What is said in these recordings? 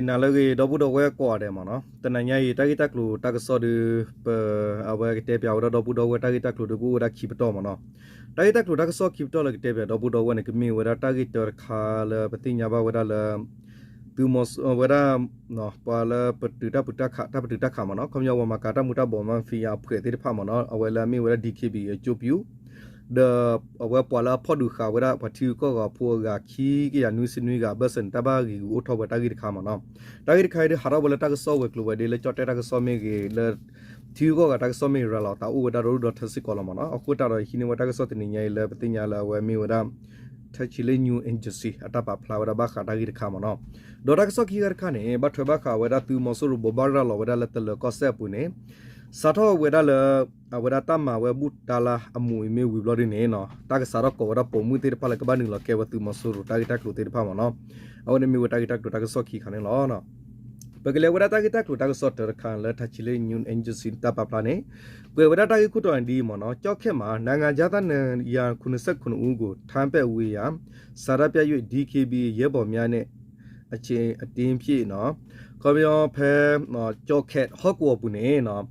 နၤလၢအဂ့ၤ ဒီပုၢ်ဒီဝဲၢ်ကိးဂၤဒဲးမ့ၢ်နီၤ, တနၤညါအံၤ တၢ်ဂ့ၢ်တၢ်ကျိၤတၢ်ကစီၣ်ဒီး ပ အဝဲကတဲပၠးဝဲဒၣ်ဒီပုၢ်ဒီဝဲၢ်တၢ်ဂ့ၢ်တၢ်ကျိၤဒီးကအိၣ်ဝဲဒၣ်ခံပတီၢ်မ့ၢ်နီၤ. တၢ်ဂ့ၢ်တၢ်ကျိၤတၢ်ကစီၣ်ခံပတီၢ်လၢကတဲပၠးဒီပုၢ်ဒီဝဲၢ်န့ၣ် ကမ့ၢ်ဝဲဒၣ်တၢ်ဂ့ၢ်တၢတခါလၢပသ့ၣ်ညါဘၣ်ဝဲဒၣ်လၢ သုးမီၤစိရိၤဝဲဒၣ် ပှၤလၢပတုာ်တၢ်ပတုာ်တၢ်ခး တၢ်ပတုာ်တၢ်ခးမ့ၢ်နီၤ, ခီပညီပှၤမၤကၤတၢ်မူၤတၢ်ဘှီး mafia အဖွဲ့သ့ၣ်တဖၣ်မ့ၢ်နီၤ, အဝဲလၢအမ့ၢ်ဝဲဒၣ် DKBA အကၠိပူၤ ဒီးအဝဲပှၤလၢအဖီၣ်ဒုးဃာ်ဝဲဒၣ်ပှၤထံဂုၤကီၢ်ဂၤဖိအဂၤခံကယၤနွံဆံနွံဂၤ ဘၢၣ်စၢၤန့ၣ်တၢ်ဘၣ်ဂံာ်ဂူာ်အိၣ်ထီၣ်ဝဲတၢ်ဂ့ၢ်တခါမ့ၢ်နီၤ. တၢ်ဂ့ၢ်တခါအံၤဒုးဟးထီၣ်ဝဲလၢတၢ်ကစီၣ်ဝဲၤကျိၤဝဲၤဒ့လၢကၠီၣ်တဲၣ်တၢ်ကစီၣ်မ့ၢ်ဂ့ၤ လၢထံဂုၤကီၢ်ဂၤတၢ်ကစီၣ်မ့ၢ်ဂ့ၤ ရၤလီၤသးအိၣ်ဝဲဒၣ်ဒီဒူၣ်ဒီထၢစ့ၢ်ကီးလီၤမ့ၢ်နီၤ. အဃိသတးဒီးယဟံးန့ၢ်ဝဲတၢ်ကစီၣ်တနံၤညါအံၤလၢပသ့ၣ်ညါလၢအဝဲမ့ၢ်ဝဲဒၣ် Tachinese News Agency အတၢ်ပာ်ဖျါဝဲဒၣ်ဘၣ်ဃးတၢ်ဂ့ၢ်တခါမ့ၢ်နီၤ. ဒီးတၢ်ကစီၣ်ခံခါတခါန့ၣ် ဘၣ်ထွဲဘၣ်ဃးဝဲဒၣ်သုးမီၤစိရိၤဘိးဘၣ်ရၤလီၤဝဲဒၣ်လၢတလၢၤကီၢ်စဲၣ်အပူၤန့ၣ် စးထီၣ်ဝဲဒၣ်လၢ အဝဲဒၣ်တၢ်မၤဝဲဘူၣ်တၢ်လၢအမူးအံၤမ့ၢ်ဝံၤဘျီဒ်န့ၣ်နီၤ, တၢ်ကစးထီၣ်ကိးဝဲဒၣ်ပိာ်မုၣ်သ့ၣ်တဖၣ်လၢကဘၣ်နုာ်လီၤကဲဝဲသုးမီၤစိရိၤတၢ်ဂ့ၢ်တၢ်ကျိၤသ့ၣ်တဖၣ်မ့ၢ်နီၤ. အဝဲန့ၣ်မ့ၢ်ဝဲတၢ်ဂ့ၢ်တၢ်ကျိၤတၢ်ကစီၣ်ခံခါန့ၣ်လီၤ. ပကလဲၤဝဲဒၣ်တၢ်ဂ့ၢ်တၢ်ကျိၤတၢ်ကစီၣ်တၢတခါလၢ Tachinese News Agency တၢ်ပာ်ဖျါန့ၣ် ကွဲးဝဲဒၣ်တၢ်ဂ့ၢ်ခိၣ်တီန့ၣ်ဒ်အံၤမ့ၢ်နီၤ, ကၠီၣ်ခဲၣ်မး နိုင်ငံခြားသား နှစ်ရာခုနှစ်ဆယ့်ခုနစ်ဦးကို ထိုင်းဘက်ဝေရာ ဆန္ဒပြ၍ ဒီကဵဘ်ဘီၣ်အေး ရဲဘော်များနှင့် အချေအတင်ဖြစ်နီၤ. ခီပညီဖဲ ကၠီၣ်ခဲၣ်ဟီၣ်ကဝီၤပူၤန့ၣ်နီၤ,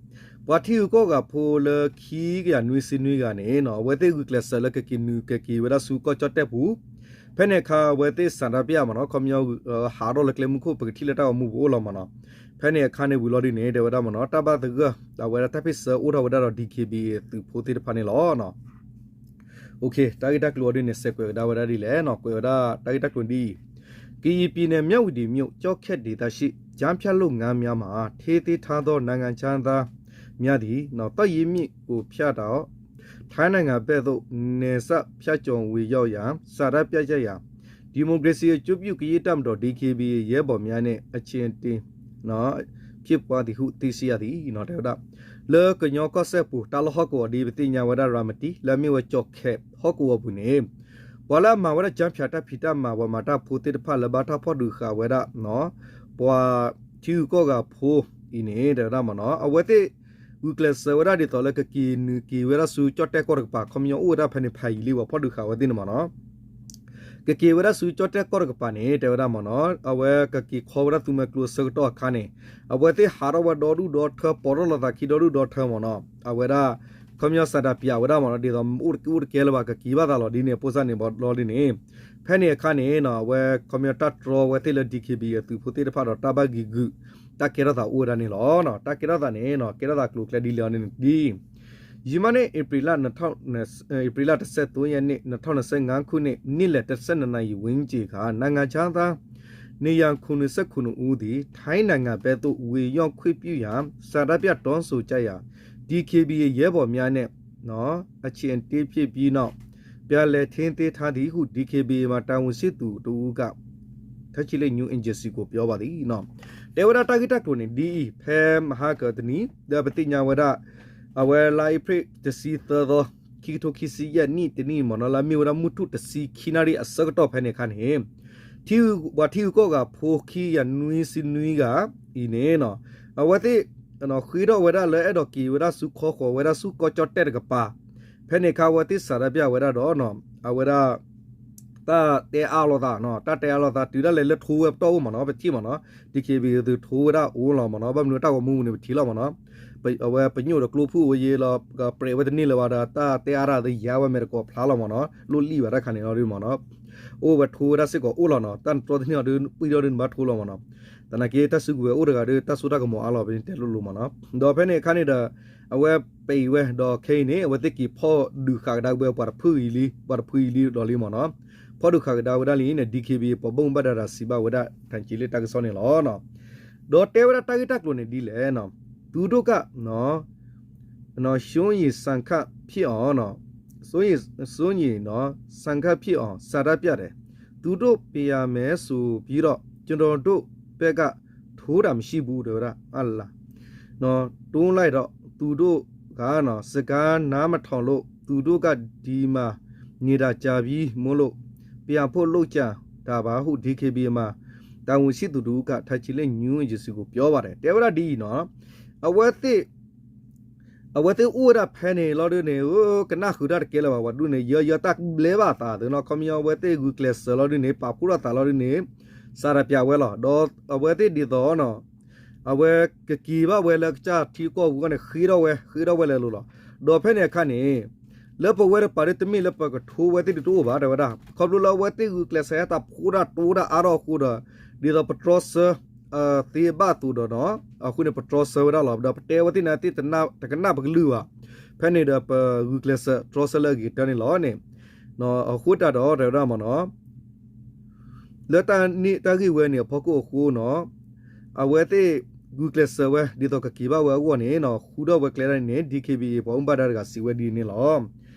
ပှၤထံဂုၤကီၢ်ဂၤဖိလၢခံကယၤနွံဆံနွံဂၤန့ၣ်နီၤ, အဝဲသ့ၣ်ဂုာ်ကျဲးစၢးလၢကက့ၤနုာ်ကက့ၤဝဲဒၣ်ဆူကီၢ်ကၠီၣ်တဲၣ်ပူၤ, ဖဲန့ၣ်အခါအဝဲသ့ၣ် ဆန္ဒပြ မ့ၢ်နီၤ, ခီပညီ ဟးထီၣ်လၢကျဲမုၢ်ခိၣ် ပကထံၣ်လၢတၢ်ဂီၤမူပူၤအိၣ်လီၤမ့ၢ်နီၤ. ဖဲန့ၣ်အခါန့ၣ်ဝံၤလီၤဒ်န့ၣ် တဲဝဲဒၣ်မ့ၢ်နီၤ, တၢ်ဘၣ်သဂၢၢ် အဝဲဒၣ်တၢ်ဖ့ၣ်ဆၢအိၣ်ထီၣ်ဝဲဒၣ်ဒီး ဒီကၵ်ဘၣ်သုးဖိသ့ၣ်တဖၣ်န့ၣ်လီၤ. တၢ်ဂ့ၢ်တၢ်ကျိၤအီၤဒ်န့ၣ် စဲးကွဲးကဒါဝဲဒၣ်ဒ်လဲၣ်နီၤ, ကွဲးဝဲဒၣ်တၢ်ဂ့ၢ်တၢ်ကျိၤဒ်အံၤ, ကရင်ပြည်နယ် မြဝတီမြို့ ကျောက်ခက်ဒေသရှိ ကျားဖြန့်လုပ်ငန်းများမှာ ထင်းသင့်တင့်သော နိုင်ငံခြားသား များသည် သောက်ရေမြစ်ကိုဖြတ်တောက် ထိုင်းနိုင်ငံဘက်သို့ နယ်စပ်ဖြတ်ကျော်ဝင်ရောက်ရန် ဆန္ဒပြကြရာ ဒီမိုကရေစီအကျိုးပြုကရင်တပ်မတော် ဒီကဵဘ်ဘီၣ်အေး ရဲဘော်များနှင့် အချေအတင် ဖြစ်ပွားသည်ဟု သိရှိရသည် တဲဝဲဒၣ် လၢကညီကီၢ်စဲၣ်ပူၤ တၢ်လီၢ်ဟီၣ်ကဝီၤဒ်ပသ့ၣ်ညါဝဲဒၣ်ရၤမတံ လၢအမ့ၢ်ဝဲကၠီၣ်ခဲၣ်ဟီၣ်ကဝီၤပူၤန့ၣ် ပှၤလၢအမၤဝဲဒၣ် ကျားဖြန့် တၢ်ဖံးတၢ်မၤ ပှၤမၤတၢ်ဖိသ့ၣ်တဖၣ်လၢဘၣ်တၢ်ဖီၣ်ဒုးဃာ်ဝဲဒၣ် ပှၤထံဂုၤကီၢ်ဂၤဖိအံၤန့ၣ် တဲဝဲဒၣ်မ့ၢ်နီၤ အဝဲသ့ၣ်ဂုာ်ကျဲးစၢးဝဲဒၣ်ဒ်သိးလၢကက့ၤနုာ်က့ၤဝဲဒၣ်ဆူကၠီၣ်တဲၣ်ကီၢ်တကပၤ ခီပညီအိၣ်ဝဲဒၣ်ဖဲန့ၣ်ဖးယံာ်လံ ပှၤဖီၣ်ဒုးဃာ်ဝဲသ့ၣ်န့ၣ်မ့ၢ်နီၤ ကက့ၤဝဲဒၣ်ဆူကၠီၣ်တဲၣ်ကီၢ်တကပၤန့ၣ် တဲဝဲဒၣ်မ့ၢ်နီၤ အဝဲကက့ၤခီဝဲဒၣ်သုးမီၤကျိၤအဆၢကတီၢ်အခါန့ၣ် အဝဲသ့ၣ်ဟးထီၣ်ဝဲဒီဒူၣ်ဒီထၢ ပိာ်ထီၣ်လိာ်သးခံဒီဒူၣ်ဒီထၢမ့ၢ်နီၤ အဝဲဒၣ် ခီပညီ ဆန္ဒပြ ဝဲဒၣ်မ့ၢ်နီၤ ဒ်သိးအိၣ်တကဲလၢၤဘၣ် ကက့ၤဘၣ်သးလီၤဒ်န့ၣ် အဖိစၢ်န့ၣ်ဘီလီၤဒ်န့ၣ် ဖဲန့ၣ်အခါန့ၣ်နီၤ အဝဲခီပညီတၢ်တြီဝဲသ့ၣ်လၢ ဒီကၵ်ဘီၣ်အေး အသုးဖိသ့ၣ်တဖၣ်ဒီးတၢ်ဘၣ်ဂံာ်ဂုာ် တၢ်ကဲထီၣ်သးအိၣ်ဝဲဒၣ်န့ၣ်လီၤ. တၢ်ကဲထီၣ်သးန့ၣ်နီၤ ကဲထီၣ်သးကျိၤကျဲဒ်လဲၣ်အီၤန့ၣ်ဒ် ယမ့ၢ်န့ၣ် ဧပြီလ ဧပြီလ တစ်ဆယ့်သုံးရက်နေ့ နှစ်ထောင့်နှစ်ဆယ့်ငါးခုနှစ် နေ့လယ် တစ်ဆယ့်နှစ်နာရီဝန်းကျင်က နိုင်ငံခြားသား နှစ်ရာခုနှစ်ဆယ့်ခုနှစ်ဦးသည် ထိုင်းနိုင်ငံဘက်သို့ ဝင်ရောက်ခွင့်ပြုရန် ဆန္ဒပြတောင်းဆိုကြရာ ဒီကဵဘ်ဘီၣ်အေး ရဲဘော်များနှင့် အချေအတင်ဖြစ်ပြီးနောက် ပြန်လည်ထိန်းသိမ်းထားသည်ဟု ဒီကဵဘ်ဘီၣ်အေး မှ တာဝန်ရှိသူတစ်ဦးက Tachinese News Agency ကို ပြောပါသည် တဲဝဲဒၣ်တၢ်ဂ့ၢ်တၢ်ကျိၤန့ၣ် ဒ်အံၤ ဖဲမဟါကတနံၤ ဒီးပသ့ၣ်ညါဝဲဒၣ် အဝဲလါအ့ဖြ့ၣ်တဆံသၢသီ ခံကထိခံဆံယဲၢ်နံၣ်တနံၣ်မ့ၢ်နီၤ လၢအမ့ၢ်ဝဲဒၣ်မုၢ်ထူၣ်တဆံခံနၣ်ရံၣ်အဆၢကတီၢ်ဖဲန့ၣ်အခါန့ၣ် ထံဂုၤပှၤထံဂုၤကီၢ်ဂၤဖိခံကယၤနွံဆံနွံဂၤအံၤန့ၣ် အဝဲသ့ၣ် ဃ့ထီၣ်ဝဲဒၣ်လၢအဲၣ်ဒိးက့ၤဝဲဒၣ်ဆူခီဃီၤဝဲဒၣ်ဆူကီၢ်ကၠီၣ်တဲၣ်တကပၤ ဖဲန့ၣ်အခါအဝဲသ့ၣ် ဆန္ဒပြ ဝဲဒၣ်ဒီး အဝဲဒၣ် တၢ်တဲအါလိာ်သးနီၤ တၢ်တဲအါလိာ်သး တုၤဒၣ်လဲာ်လၢထိဝဲပတီၢ်အိၣ်မ့ၢ်နီၤ ပထံၣ်မ့ၢ်နီၤ ဒီကၵ်ဘီၣ်အေး သုးထိဝဲဒၣ်အိၣ်လီၤမ့ၢ်နီၤ ဘၣ်မနုၤတၢ်ဂီၤမူပူၤန့ၣ် ပထံၣ်လီၤမ့ၢ်နီၤ အဝဲပညိၣ်ဒီးကျိဖုၣ်ဝဲယဲလီၤ ပြဲးဝဲတန့ၢ်လၢၤဘၣ်ဒီး တၢ်တဲအါတၢ်သယါဝဲမဲာ်တကိးဖျါလီၤမ့ၢ်နီၤ လိၣ်လံၣ်ဘၣ်တၢ်ခါန့ၣ်လီၤဒ်မ့ၢ်နီၤ အိၣ်ဝဲထိဝဲဒၣ်စ့ၢ်ကီးအိၣ်လီၤနီၤ တၢ်နတြီတန့ၢ်အီၤဒ် ပှံၢ်ထီၣ်ဒ်နဘၣ်ထိလီၤမ့ၢ်နီၤ သနာ်က့တၢ်စုကဝဲၤအိၣ်တဂၤဒီး တၢ်စိတၢ်ကမီၤအါလီၤ ပတဲလိၤလိၤမ့ၢ်နီၤ ဒီးဖဲန့ၣ်အခါန့ၣ်ဒီး အဝဲပံးဝဲ ဒီးခဲအံၤန့ၣ် အဝဲသ့ၣ်က့ၤဖီၣ်ဒုးဃာ်ကဒါဝဲပှၤတဖုအံၤလံ ပှၤတဖုအံၤလံဒီးလံမ့ၢ်နီၤ ဖီၣ်ဒုးဃာ်ကဒါဝဲဒၣ်လံန့ၣ် ဒီကၵ်ဘီၣ် ပှၤဘၣ်မူဘၣ်ဒါတဂၤစံးဘၣ်ဝဲဒၣ် ထၣ်ကံလ့ၣ်တၢ်ကစီၣ်န့ၣ်လီၤ ဒီးတဲဝဲဒၣ်တၢ်ဂ့ၢ်တၢ်ကျိၤန့ၣ်ဒ်လဲၣ် သူတို့က စိုးရိမ်ဆန်ခတ်ဖြစ်အောင်နော် စိုးရိမ်နော် ဆန်ခတ်ဖြစ်အောင် ဆန္ဒပြတယ် သူတို့ပျံရမယ်ဆိုပြီးတော့ ကျွန်တော်တို့ဘက်ကထိုးတာမရှိဘူး တဲဝဲဒၣ် အလါ တွန်းလိုက်တော့ သူတို့ကနော် စကားနားမထောင်လို့ သူတို့ကဒီမှာနေတာကြာပြီမို့လို့ ပြန်ဖို့လုပ်ကြတာပါဟု ဒီကၵ်ဘီၣ် မှာ တာဝန်ရှိသူတစ်ဦးက ထၣ်ကံလ့ၣ် News Agency ကို ပြောပါတယ် တဲဝဲဒၣ်ဒ်အံၤနော် အဝဲသ့ၣ် အဝဲသ့ၣ်အိၣ်ဝဲဒၣ်ဖဲန့ၣ်လီၤဒ်န့ၣ် ကနၣ်ဃုာ်တၢ်တကဲလၢၤဘၣ် ပှၤဒ်န့ၣ် ယဲယဲတၢ်ဘျဲဘၣ်သးသုနီၤ ခီပညီအဝဲသ့ၣ်ဂုာ်ကျဲးစၢးလီၤဒ်န့ၣ် ပာ်ဖှိၣ်ထီၣ်သးလီၤဒ်န့ၣ် စးထီၣ်ပျးဝဲလီၤ. ဒီးအဝဲသ့ၣ်ဒ်သိး အဝဲကက့ၤဘၣ်ဝဲလၢကစၢ်ထံကီၢ်ပူၤန့ၣ် ဃ့ထီၣ်ဝဲ ဃ့ထီၣ်ဝဲလၢအလိၤလီၤ. ဒီးဖဲန့ၣ်အခါန့ၣ် လၢပဝဲတပၤဒ်တမ့ၢ်လၢပကထိဝဲသ့ၣ်ဒ်တအိၣ်ဘၣ် တဲဝဲဒၣ်. ခီဖျိလၢအဝဲသ့ၣ်ဂုာ်ကျဲးစၢးဟဲသးဖိတၢ်တိတၢ်အါထီၣ်အဃိဒီး ဒ်သိးပတြီဆၢ သ့ဘၣ်အသိးဒီးနီၤ အဃိန့ၣ် ပတြီဆၢဝဲဒၣ်လီၤ. ဒီးပတဲဝဲသ့ၣ်န့ၣ်သ့ၣ်တကနၣ်ပကလုၢ်ဘၣ်. ဖဲန့ၣ်ဒီးပဂုာ်ကျဲးစၢးတြီဆၢလၢအဂ့ၤကတၢၢ်န့ၣ်လီၤန့ၣ် အဃိတၢ်ဒီးတဲဝဲဒၣ်မ့ၢ်နီၤ လၢတၢ်န့ၣ်တၢ်ဂ့ၢ်ဝဲန့ၣ်အဖီခိၣ်အဃိနီၤ အဝဲသ့ၣ်ဂုာ်ကျဲးစၢးဝဲ ဒ်သိးကက့ၤဘၣ်ဝဲအဂီၢ်န့ၣ်နီၤ ဃုထီၣ်ဝဲကျဲဒၣ်န့ၣ် ဒီး DKBA ပှၤဘၣ်မူဘၣ်ဒါတဂၤစံးဝဲဒ်န့ၣ်လီၤ.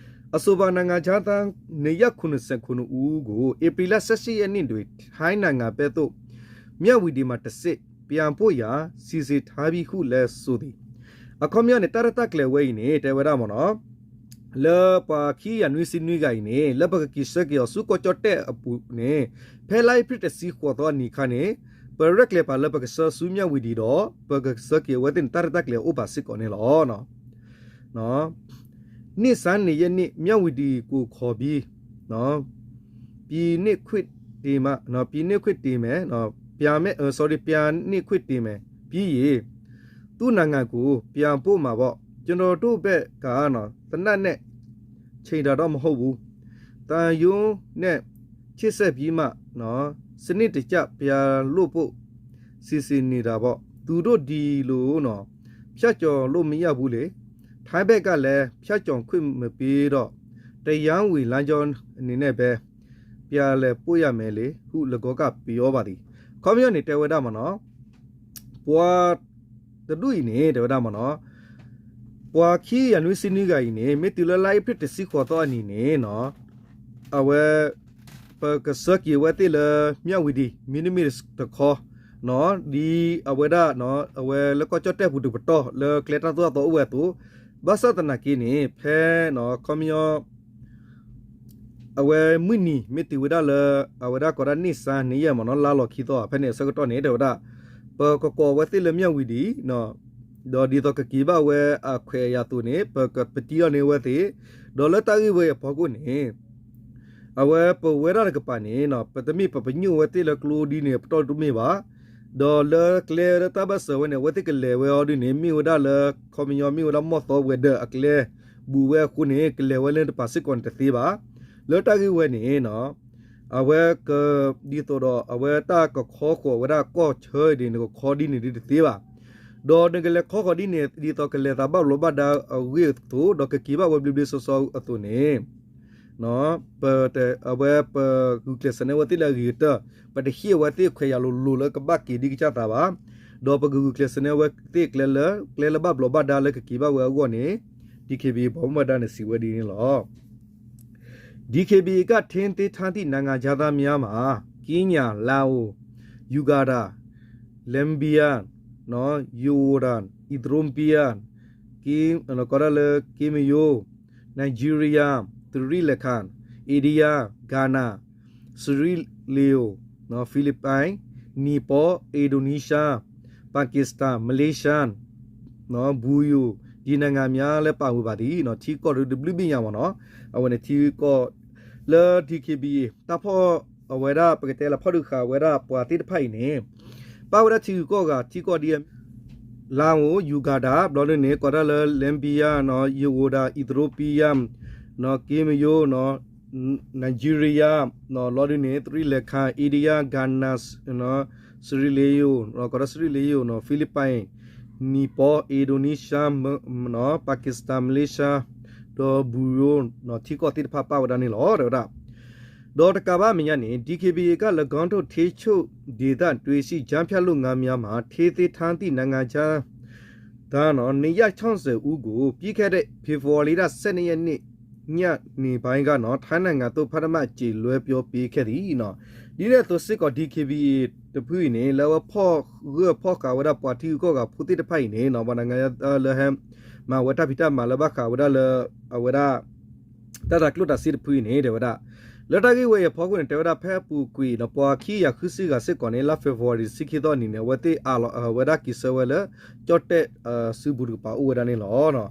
အဆိုပါ နိုင်ငံခြားသား နှစ်ရာခုနှစ်ဆယ့်ခုနစ်ဦးကို ဧပြီလ ဆယ့်ရှစ်ရက်နေ့တွင် ထိုင်းနိုင်ငံဘက်သို့ မြဝတီမှာ တဆင့် ပြန်ပို့ရန် စီစဉ်ထားပြီဟုလည်း ဆိုသည်. အခီပညီန့ၣ် တၢ်ရဲၣ်တၢ်ကျဲၤဝဲအံၤန့ၣ် တဲဝဲဒၣ်မ့ၢ်နီၤ လၢပှၤခံကယၤနွံဆံနွံဂၤအံၤန့ၣ် လၢပကက့ၤဆၢက့ၤအီၤဆူကီၢ်ကၠီၣ်တဲၣ်အပူၤန့ၣ် ဖဲလါအ့ဖြ့ၣ်တဆံဃိးသီအနံၤအခါန့ၣ် ပရဲၣ်ကျဲၤပာ်လၢပကဆှၢဆူ မြဝတီ ဒီး ပကဆှၢက့ၤအဝဲသ့ၣ်န့ၣ် တၢ်ရဲၣ်တၢ်ကျဲၤအိၣ်ပာ်စ့ၢ်ကီးန့ၣ်လီၤ. နှစ်ဆန်းနှစ်ရက်နေ့ မြဝတီကိုခေါ်ပြီး ပြန်ပို့ခွင့်တင်မယ် ပြန်ပို့ခွင့်တင်မယ် ပြန်ပို့ခွင့်တင်မယ် ပြီးရင် သူ့နိုင်ငံကို ပြန်ပို့မှာပေါ့ ကျွန်တော်တို့ဘက်က သေနတ်နဲ့ ချိန်တာတော့မဟုတ်ဘူး သံရုံးနဲ့ ချိတ်ဆက်ပြီးမှ စနစ်တကျ ပြန်ပို့ဖို့ စီစဉ်နေတာပေါ့ သူတို့ဒီလိုနော် ဖြတ်ကျော်လို့မရဘူးလေ ထိုင်းဘက်ကလည်း ဖြတ်ကျော်ခွင့်မပေးတော့ တရားဝင်လမ်းကြောင်းအနေနဲ့ပဲ ပြန်လည်ပို့ရမယ်လေ ဟု လဂေါက ပြောပါသည်. အခီပညီန့ၣ် တဲဝဲဒၣ်မ့ၢ်နီၤ ပှၤတဒူၣ်အံၤန့ၣ် တဲဝဲဒၣ်မ့ၢ်နီၤ ပှၤခံကယၤနွံဆံနွံဂၤအံၤန့ၣ် မ့ၢ်တုၤလၢလါအ့ဖြ့ၣ်တဆံဃိးသီအနံၤန့ၣ်နီၤ အဝဲ ပကဆှၢက့ၤအဝဲသ့ၣ်လၢ မြဝတီ မ့တမ့ၢ်တခီ ဒ်အဝဲဒၣ် အဝဲလၢကီၢ်ကၠီၣ်တဲၣ်ပူၤတကပတီၢ် လၢကျဲတၢ်သိၣ်တၢ်သီအိၣ်ဝဲအသိး ဘၣ်ဆၣ်သနာ်က့န့ၣ် ဖဲ ခီပညီ အဝဲမုၢ်နံၤမ့ၢ်တုၤဝဲဒၣ်လၢ အဝဲဒၣ်ကိးဒၣ် နှစ်ဆန်းနှစ်ရက် မ့ၢ်နီၤ လါလီၤခံသီ ဖဲန့ၣ်အဆၢကတီၢ်န့ၣ် တဲဝဲဒၣ် ပကကိးအဝဲသ့ၣ်လၢ မြဝတီ ဒီးဒ်သိးကက့ၤဘၣ်ဝဲအခွဲးအယာ်အသိးန့ၣ် ပကပတံထီၣ်န့ၢ်အဝဲသ့ၣ် ဒီးလၢတၢ်ဂ့ၢ်ဝဲအံၤအဖီခိၣ်န့ၣ် အဝဲပဝဲဒၣ်တကပၤန့ၣ် ပတမ့ၢ်ပပညိၣ်အဝဲသ့ၣ်လၢကျိဒ်န့ၣ် အပတီၢ်တမ့ၢ်ဘၣ် ဒီးလၢကျဲလၢတၢ်ဘၣ်စၢၤဝဲန့ၣ် အဝဲသ့ၣ်ကလဲၤဝဲအီၤဒ်န့ၣ် မ့ၢ်ဝဲဒၣ်လၢ ခီပညီ မ့ၢ်ဝဲဒၣ် မီၢ်သီဝဲၤဒၢးအကျဲ ဘူးဝဲအဃိန့ၣ် ကလဲၤဝဲလၢတပၤစ့ၢ်ကီးန့ၣ်တသ့ဘၣ်. လၢတၢ်ဂ့ၢ်ဝဲန့ၣ် အဝဲက ဒ်သိးဒီးအဝဲတၢ်ကခီဃီၤဝဲဒၣ်ကီၢ်ဆၢအံၤန့ၣ် နကခီဒ်န့ၣ်ဒ်တသ့ဘၣ်. ဒီးနကလဲၤခီဃီၤဒ်န့ၣ် ဒ်သိးကလဲၤသးဘၣ်ဘျီးဘၣ်ဒါအဂ့ၢ်အသိး ဒီးကက့ၤဘၣ်ဝဲဘျ့ဘျ့ဆှီဆှီအသိးန့ၣ် ပ အဝဲပဂုာ်ကျဲးစၢးန့ၢ်အဝဲသ့ၣ်လၢအဂ့ၤကတၢၢ် ပတဟ့ၣ်အဝဲသ့ၣ်ခွဲးယာ်လိၤလိၤလၢကဘၣ်က့ၤဒ်ကစၢ်သးဘၣ်. ဒီးပကဂုာ်ကျဲးစၢးန့ၢ်အဝဲသ့ၣ်ကျဲလၢ ကျဲလၢဘၣ်ဘျီးဘၣ်ဒါလၢကက့ၤဘၣ်ဝဲအဂီၢ်န့ၣ် DKBA ပှၤဘၣ်မူဘၣ်ဒါန့ၣ်စံးဝဲဒ်န့ၣ်လီၤ. DKBA က ထိန်းသိမ်းထားသည့် နိုင်ငံခြားသားများမှာ Kenya, Laos, Uganda, Zambia, Rwanda, Ethiopia, ကီးဒၣ်လၢ ကီမယိ Nigeria, Sri Lanka, India, Ghana, Sierra Leone, Philippines, Nepal, Indonesia, Pakistan, Malaysia, Brunei ဒီနိုင်ငံများလည်းပါဝင်ပါသည် ထံကီၢ်တဘျုးဘ့ၣ်ညါမ့ၢ်နီၤ အဝဲန့ၣ်ထံကီၢ် လၢ DKBA တၢ်ဖီၣ်အဝဲဒၣ် ပကတဲလၢဖီၣ်ဒုးဃာ်ဝဲဒၣ်ပှၤသ့ၣ်တဖၣ်အံၤန့ၣ် ပာ်ဝဲဒၣ်ထံဂုၤကီၢ်ဂၤ ထံကီၢ်ဒ်အ Laos, Uganda ဘျီဒ်န့ၣ် ကီးဒၣ်လၢ Zambia, Rwanda, Ethiopia, ကီမယိ Nigeria ဘျီဒ်န့ၣ် Sri Lanka, India, Ghana, Sierra Leone ကီးဒၣ် Sierra Leone, Philippines, Nepal, Indonesia, Pakistan, Malaysia ဒီး Brunei ထံကီၢ်သ့ၣ်တဖၣ်ပာ်ဝဲဒၣ်န့ၣ်လီၤ တဲဝဲဒၣ်. ဒီးတကးဘၣ်မဲာ်ညါန့ၣ် DKBA က ၎င်းတို့ထိန်းချုပ်ဒေသတွင်းရှိ ကြားဖြတ်လုပ်ငန်းများမှာ ထိန်းသိမ်းထားသည့် နိုင်ငံခြားသား နှစ်ရာခြောက်ဆယ်ဦးကို ပြီးခဲ့တဲ့ ဖေဖော်ဝါရီလ ဆယ့်နှစ်ရက်နေ့ ညနေပိုင်းက ထိုင်းနိုင်ငံသို့ ပထမအကြိမ် လွှဲပြောပေးခဲ့သည် ဒ်န့ၣ်အသိးစ့ၢ်ကီး DKBA တဖုအံၤန့ၣ် လၢအဝဲဖီၣ်ဂၢၢ်ဖီၣ်ဃာ်ဝဲဒၣ်ပှၤထံဂုၤကီၢ်ဂၤဖိသ့ၣ်တဖၣ်အံၤန့ၣ် ပှၤနၤလၢဟဲမၤဝဲတၢ်ဖံးတၢ်မၤလၢဘၣ်ဃးဝဲဒၣ်လၢ အဝဲဒၣ် တၢ်တၤကျိၣ်တၤစ့တဖုအံၤန့ၣ် တဲဝဲဒၣ် လၢတၢ်ဂ့ၢ်ဝဲအံၤအဖီခိၣ်န့ၣ် တဲဝဲဒၣ်ဖဲအပူၤကွံာ် ပှၤခံကယၤဃုဆံဂၤစ့ၢ်ကီးန့ၣ် လါ February တဆံခံသီအနံၤန့ၣ် အဝဲသ့ၣ်အးလီၤ အဝဲဒၣ်က့ၤဆၢဝဲလၢ ကၠီၣ်တဲၣ် စုပူၤတကပၤအိၣ်ဝဲဒၣ်န့ၣ်လီၤ.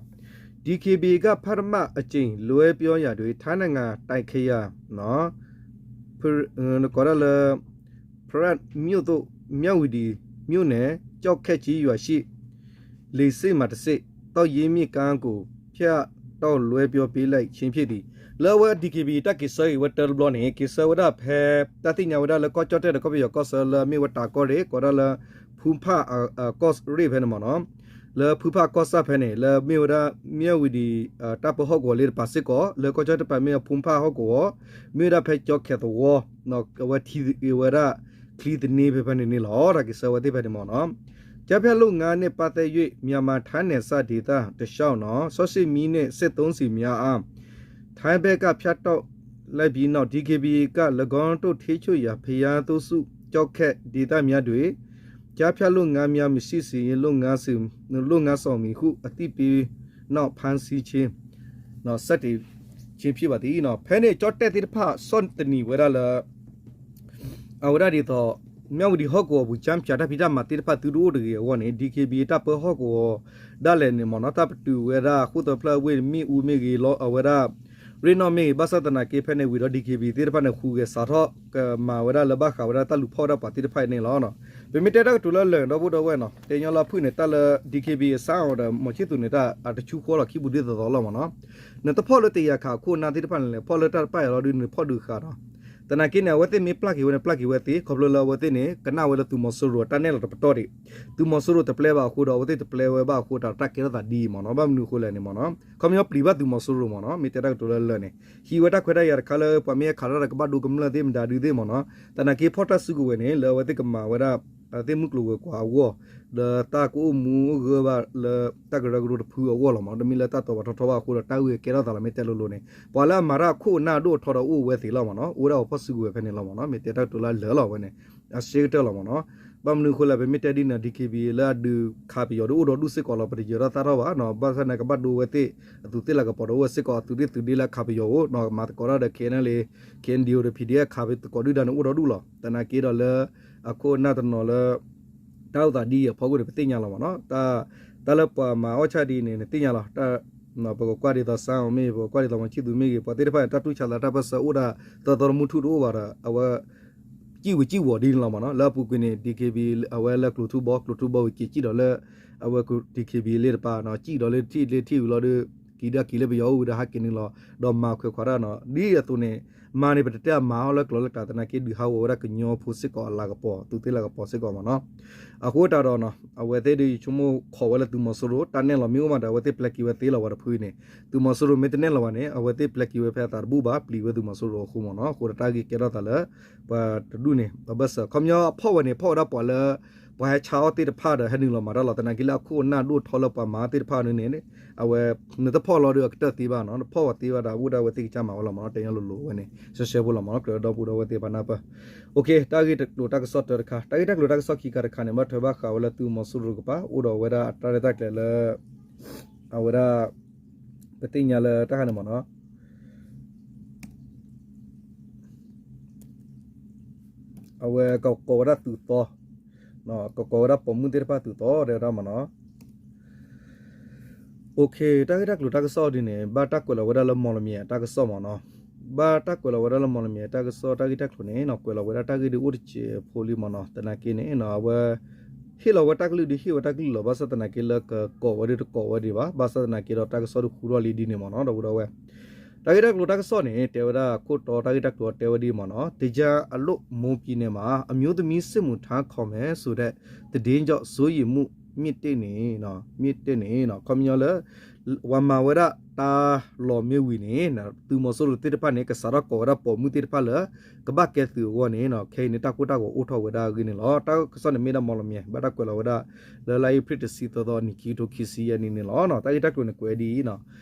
DKBA က ပထမအကြိမ် လွှဲပြောရာတွင် ထိုင်းနိုင်ငံ တၢ်ခရိုင် ကီးဒၣ်လၢ ဖ ဖရၣ်မြို့သို့ မြဝတီမြို့နယ် ကျောက်ခက်ကျေးရွာရှိ လေဆိပ်မှာတဆင့် သောက်ရေမြစ်ကမ်းကို ဖြတ်တောက်လွှဲပြောင်းပေးလိုက်ခြင်းဖြစ်သည် လၢအဝဲ DKBA တၢ်က့ၤဆၢက့ၤဝဲတၢ်တဘျီန့ၣ် က့ၤဆၢဝဲဒၣ်ဖဲ တၢ်သ့ၣ်ညါဝဲဒၣ်လၢကီၢ်ကၠီၣ်တဲၣ်ဒီးကီၢ်ပယီၤကီၢ်ဆၢလၢအမ့ၢ်ဝဲတၢ်ကီၢ်ရ့ၣ် ကိးဒၣ်လၢ ဖူဖၣ်ကီၢ်ရ့ၣ်ဖဲန့ၣ်မ့ၢ်နီၤ လၢဖူဖၣ်ကီၢ်ဆၣ်ဖဲန့ၣ် လၢမ့ၢ်ဝဲဒၣ် မြဝတီ တၢ်ပၢဟီၣ်ကဝီၤလၢတပၤစ့ၢ်ကီး လၢကီၢ်ကၠီၣ်တဲၣ်တပၤမ့ၢ်ဝဲဖူဖၣ်ဟီၣ်ကဝီၤ မ့ၢ်ဝဲဒၣ်ဖဲကၠီခဲသဝီ အဝဲထံဝဲဒၣ် ချံသန့ဖဲဖဲန့ၣ်န့ၣ်လီၤ တၢ်က့ၤဆၢဝဲသ့ၣ်ဖဲန့ၣ်မ့ၢ်နီၤ ကျောက်ဖြတ်လုပ်ငန်းနဲ့ပတ်သက်၍ မြန်မာ ထိုင်းနယ်စပ်ဒေသတစ်လျှောက် နော် ရှော့ရှေ့မီးနဲ့ စက်သုံးဆီများအား ထိုင်းဘက်က ဖြတ်တောက်လိုက်ပြီးနောက် ဒီကေဘီအေက ၎င်းတို့ထိန်းချုပ်ရာ ဘုရားသုံးဆူ ကျောက်ခက်ဒေသများတွင် ကျားဖြန့်လုပ်ငန်းများ မရှိစေရေး လုပ်ငန်းစဉ် လုပ်ငန်းဆောင်မည်ဟု အသိပေးနောက် ဖမ်းဆီးခြင်း နော် ဆက်တင်ခြင်းဖြစ်ပါသည် နော် ဖဲန့ၣ် ကၠီၣ်တဲၣ်သ့ၣ်တဖၣ် ဆီၣ်သနံးဝဲဒၣ်လၢ အဝဲဒၣ်ဒ်သိး မြဝတီဟီၣ်ကဝီၤပူၤ ကၠၢဖၠးတၢ်ဖံးတၢ်မၤသ့ၣ်တဖၣ် သုတအိၣ်တဂ့ၤအဂီၢ်န့ၣ် ဒီကေဘီ တၢ်ပၢဟီၣ်ကဝီၤဒၣ်လဲာ်န့ၣ်မ့ၢ်နီၤ တၢ်ပတုာ်ဝဲဒၣ် ဃိၣ်သၢဖျၢၣ်အဝ့ၢ် မ့ၣ်အူမ့ၢ်ဂ့ၤ အဝဲဒၣ် ရ့ၣ်နီၣ်မ့ၢ်ဂ့ၤ ဘၣ်ဆၣ်သနာ်က့ဖဲန့ၣ်ဝံၤဒီး ဒီကေဘီ သ့ၣ်တဖၣ်န့ၣ် ဟူးဂဲၤစးထီၣ်ကမၤဝဲဒၣ်လၢဘၣ်ဃးဝဲဒၣ်တၢ်လူၤဖီၣ်ဝဲဒၣ်ပှၤသ့ၣ်တဖၣ်အံၤန့ၣ်လီၤ. ပမ့ၢ်တဲတၢ်ကတိၤလၢလၢာ်ဒီပုၢ်ဒီဝဲၢ်နီၤ တဲညီလၢဖုၣ်န့ၣ် တၢ်လၢ ဒီကေဘီ အစၢ်အီၤဒီး မီၤဆံၣ်သူးန့ၣ် တၢ်အတဆူဃီလီၤ ခံပူၤဒ်သိးသိးလီၤမ့ၢ်နီၤ နတဖီၣ်လၢတယာ်ခးအခိၣ်အနၢ်သ့ၣ်တဖၣ်န့ၣ်လဲၣ် ဖီၣ်လၢတၢ်တပၣ်အံၤလီၤဒုး နဖီၣ်ဒုးဃာ်နီၤ သနာ်က့န့ၣ် အဝဲသ့ၣ်မ့ၢ်ပျၢ်က့ၤဝဲန့ၣ် ပျၢ်က့ၤဝဲသ့ ခီဖျိလၢအဝဲသ့ၣ်န့ၣ် ကနၣ်ဝဲလၢသုးမီၤစိရိၤတၢ်နဲၣ်လီၤတပတီၢ်ဒံး သုးမီၤစိရိၤတပျဲဘၣ်အဃိဒီး အဝဲသ့ၣ်တပျဲဝဲဘၣ်အဃိ တၢ်တၢ်ကဲထီၣ်သးဒ်အံၤမ့ၢ်နီၤ ဘၣ်မနုၤအဃိလဲၣ်န့ၣ်မ့ၢ်နီၤ ခီပညီပျံၤဘၣ်သုးမီၤစိရိၤမ့ၢ်နီၤ မ့ၢ်တဲတၢ်ကတိၤလၢလၢာ်န့ၣ် ဟံးဝဲတၢ်ခွဲးတၢ်ယာ်တခါလၢ ပှၤမ့ၢ်ဟဲခးထီၣ်ဒီးကဘၣ်ဒိကမျၢၢ်သ့ၣ်မတၤဒုသ့ၣ်မ့ၢ်နီၤ သနာ်က့ဖီၣ်တၢ်စုကဝဲၤန့ၣ် လၢအဝဲသ့ၣ်ကမၤဝဲဒၣ် သ့ၣ်မုၢ်ကျိၤဝဲၤကွာ်အဂီၢ် ဒီးတၢ်ကအိၣ်မူအိၣ်ဂၢၢ်ဘၣ်လၢ တၢ်ကရၢကရိတဖုအဂီၢ်လီၤမ့ၢ်နီၤ တမ့ၢ်လၢတၢ်တီၤပာ်ထီထီဘၣ်အဃိဒီး တၢ်ဂ့ၢ်ကဲထီၣ်သးလီၤ မ့ၢ်တဲလိၤလိၤန့ၣ် ပှၤလၢအမၤတၢ်အခိၣ်အနၢ်အဒိၣ်အထီဒီးအိၣ်ဝဲသ့ၣ်လီၤမ့ၢ်နီၤ အိၣ်ဝဲဒၣ်ပှၤဖီၣ်စုကဝဲၤဖဲန့ၣ်လီၤမ့ၢ်နီၤ မ့ၢ်တဲတၢ်ကတိၤလၢလၢာ်လီၤဝဲန့ၣ် အရှဲကတၢၢ်လီၤမ့ၢ်နီၤ ဘၣ်မနုၤအဃိလဲၣ် ပမ့ၢ်တဲဒ်န့ၣ် ဒီကေဘီ လၢအဒုးခးပယီၤဒုးအိၣ်ဒီးဒူၣ်စ့ၢ်ကီးလီၤ ပတယၢၤထီၣ်သၣ်ထီၣ်ဘၣ်နီၤ ဘၣ်ဆၣ်န့ၣ် ကဘၣ်ဒိဝဲသ့ၣ် အသူးသ့ၣ်လၤကပီၤဒီးအိၣ်ဝဲစ့ၢ်ကီး အသူးသ့ၣ်လၤကပီၤဒီးအိၣ်ဝဲစ့ၢ်ကီး အသူးသ့ၣ်သုးဒ့လၢခးပယီၤအိၣ် မၤသကိးတၢ်ဒီး KNLA KNDO ဒီး PDF ခးပသကိးဒုၣ်ဒါန့ၣ်အိၣ်ဒီးဒူၣ်လီၤ သနာ်က့ဒီးလၢ အခိၣ်အနၢ်တနီၤလၢ တၢ်အိၣ်သးဒ်အံၤအဖီခိၣ်န့ၣ် ပသ့ၣ်ညါလီၤမ့ၢ်နီၤ တၢ်လၢပှၤမၤအီၣ်ဆၣ်ဒ်အံၤန့ၣ် နသ့ၣ်ညါလီၤ ပကကွၢ်ဒ်သိးစၢ်အီၤမ့ၢ် ပကကွၢ်ဒ်သိးမီၤဆံၣ်သူးမ့ၢ်ဂ့ၤ ပှၤသ့ၣ်တဖၣ်န့ၣ် တၢ်တူၢ်ဆါသးတၢ်ပၢၢ်ဆၢအိၣ်ဒၣ် သၢသီတမူထူၣ်တအိၣ်ဘၣ်ဒီး အဝဲ စံၣ်ဝံၤစံၣ်ဝီၤဒ်န့ၣ်လီၤမ့ၢ်နီၤ လၢအပူၤကွံာ်န့ၣ် ဒီကေဘီ အဝဲလၢကျိၤထူဘီ ကျိၤထူဘီဝံၤက့ၤစံၣ်ဒီးလၢ အဝဲ ဒီကေဘီ လ့တပၤ စံၣ်ဒီးလၢထံၣ်လၢထံၣ်ဝံၤလီၤဒီး က့ၤဒၣ်က့ၤလၢပယီၤအိၣ်ဝံၤဒီးဟးက့ၤန့ၣ်လီၤ ဒီးမၤခွဲးခွးတၢ်နီၤ ဒ်အသိးန့ၣ် မၤန့ၣ် ပတတဲအမၤဟီၣ်လၢကျိၤလၢကျါ သနာ်က့ဒုးဟးဂီၤဝဲဒၣ်ကညီဖိစ့ၢ်ကီးအလၤကပီၤ သူးသ့ၣ်လၤကပီၤစ့ၢ်ကီးမ့ၢ်နီၤ အဃိတၢ်ဒီးနီၤ အဝဲသ့ၣ်ဒုးဆိကမိၣ်ခိးဝဲလၢသုးမီၤစိရိၤ တၢ်နဲၣ်လီၤမ့ၢ်အိၣ်မးဒီး အဝဲသ့ၣ်ပျဲက့ၤဝဲသ့လီၤဝဲတဖုန့ၣ် သုးမီၤစိရိၤမ့ၢ်တနဲၣ်လီၤဘၣ်န့ၣ် အဝဲသ့ၣ်ပျဲက့ၤဝဲဖဲအသးတဘူၣ်ဘၣ် ပျံၤဝဲသုးမီၤစိရိၤအဃိမ့ၢ်နီၤ အဃိဒီးတၢ်ဂ့ၢ်ကဲထီၣ်သးလၢ ပှၤတဒူၣ်န့ၣ် အဘၢၣ်စၢၤ ခီပညီအဖီၣ်ဝဲန့ၣ် ဖီၣ်ဝဲဒၣ်ပှၤလၢ ပှၤဟဲဆါအီၣ်သ့ၣ်တဖၣ်ဒီးဟဲနုာ်လီၤမၤတၢ်လီၤ သနာ်က့လၢအခိၣ်အနၢ်ဒိၣ်ထီလၢပှၤမၤသ့ၣ်တဖၣ်န့ၣ်န့ၣ် အဝဲ နတဖီၣ်လီၤဒီးအကတၢၢ်သ့ဘၣ်နီၤ နဖီၣ်ဝဲသ့ဘၣ်ဒီးအိၣ်ဒၣ်ဝဲသ့ၣ်ကစၢ်မၤဝဲလီၤမ့ၢ်နီၤ တဲညီလိၤလိၤဝဲန့ၣ် ရှဲရှဲဖိလီၤမ့ၢ်နီၤ ကြၢးဒီပုၢ်ဒီဝဲၢ်သ့ၣ်တဖၣ်နၢ်ပၢၢ် တၢ်ဂ့ၢ်တၢ်ကျိၤတၢ်ကစီၣ်တၢတခါ တၢ်ဂ့ၢ်တၢ်ကျိၤတၢ်ကစီၣ်ခံခါတခါန့ၣ် ဘၣ်ထွဲဘၣ်ဃးဝဲလၢသုးမီၤစိရိၤကပၤ အိၣ်ဒီးဝဲဒၣ်အတၢ်ရဲၣ်တၢ်ကျဲၤလၢ အဝဲဒၣ် ပသ့ၣ်ညါလၢတၢ်ခါန့ၣ်မ့ၢ်နီၤ အဝဲကကိးဝဲဒၣ်သုးသီ ကကိးဝဲဒၣ်ပိာ်မုၣ်သ့ၣ်တဖၣ်သုးသီတဲဝဲဒၣ်မ့ၢ်နီၤ တၢ်ဂ့ၢ်တၢ်ကျိၤတၢ်ကစီၣ်ဒ်န့ၣ် ဘၣ်တၢ်ကွဲးလီၤဝဲဒၣ်လၢမီၢ်လမၠဲၤတၢ်ကစီၣ်မ့ၢ်နီၤ ဘၣ်တၢ်ကွဲးလီၤဝဲဒၣ်လၢမီၢ်လမၠဲၤတၢ်ကစီၣ် တၢ်ဂ့ၢ်တၢ်ကျိၤန့ၣ်နီၤ ကွဲးလီၤဝဲဒၣ်တၢ်ဂ့ၢ်ဒ်အိၣ်တစဲးဖိလံမ့ၢ်နီၤ သနာ်က့န့ၣ် အဝဲ ဟ့ၣ်လီၤဝဲတၢ်ကလုၢ်ဒ်ဟ့ၣ်ဝဲတၢ်ကလုၢ်လီၤ ဘၣ်ဆၣ်သနာ်က့လၢ ကကိးဝဲဒ်တကိးဝဲဒံးဘၣ် ဘၣ်ဆၣ်သနာ်က့ဒီးတၢ်ကစီၣ်ဒ်ဃူထီၣ်လံဒ်န့ၣ်မ့ၢ်နီၤ ဒီပုၢ်ဒီဝဲၢ် တၢ်ဂ့ၢ်တၢ်ကျိၤတၢ်ကစီၣ်န့ၣ် တဲဝဲဒၣ်ခိၣ်တီတၢ်ဂ့ၢ်တၢ်ကျိၤတဲဝဲဒ်မ့ၢ်နီၤ တကြၢးအလုပ်မေးပြီးနေမှာ အမျိုးသမီးစစ်မှုထမ်းခေါ်မယ်ဆိုတဲ့သတင်းကြောင့် စိုးရိမ်မှုမြင့်တက်နေ မြင့်တက်နေ ခီပညီလၢ ပှၤမၤဝဲဒၣ်တၢ်လီၢ်မ့ၢ်ဝံၤန့ၣ် သုးမီၤစိရိၤသ့ၣ်တဖၣ်န့ၣ် ကစးထီၣ်ကိးဝဲဒၣ်ပိာ်မုၣ်သ့ၣ်တဖၣ်လၢ ကဘၣ်ကဲသုးအဂီၢ်န့ၣ် ခဲအံၤန့ၣ် တၢ်ကိၢ်တၢ်ဂီၤအိၣ်ထီၣ်ဝဲဒၣ်အဂ့ၢ်န့ၣ်လီၤ. တၢ်ကစီၣ်န့ၣ်မ့ၢ်ဒၣ်မီၢ်လမၠဲၤ ဘၣ်တၢ်ကွဲးလီၤဝဲဒၣ် လၢလါအ့ဖြ့ၣ်တဆံသၢသီ နံၣ်ခံကထိခံဆံယဲၢ်နံၣ်န့ၣ်လီၤ. တၢ်ဂ့ၢ်တၢ်ကျိၤန့ၣ်ကွဲးဒ်အံၤ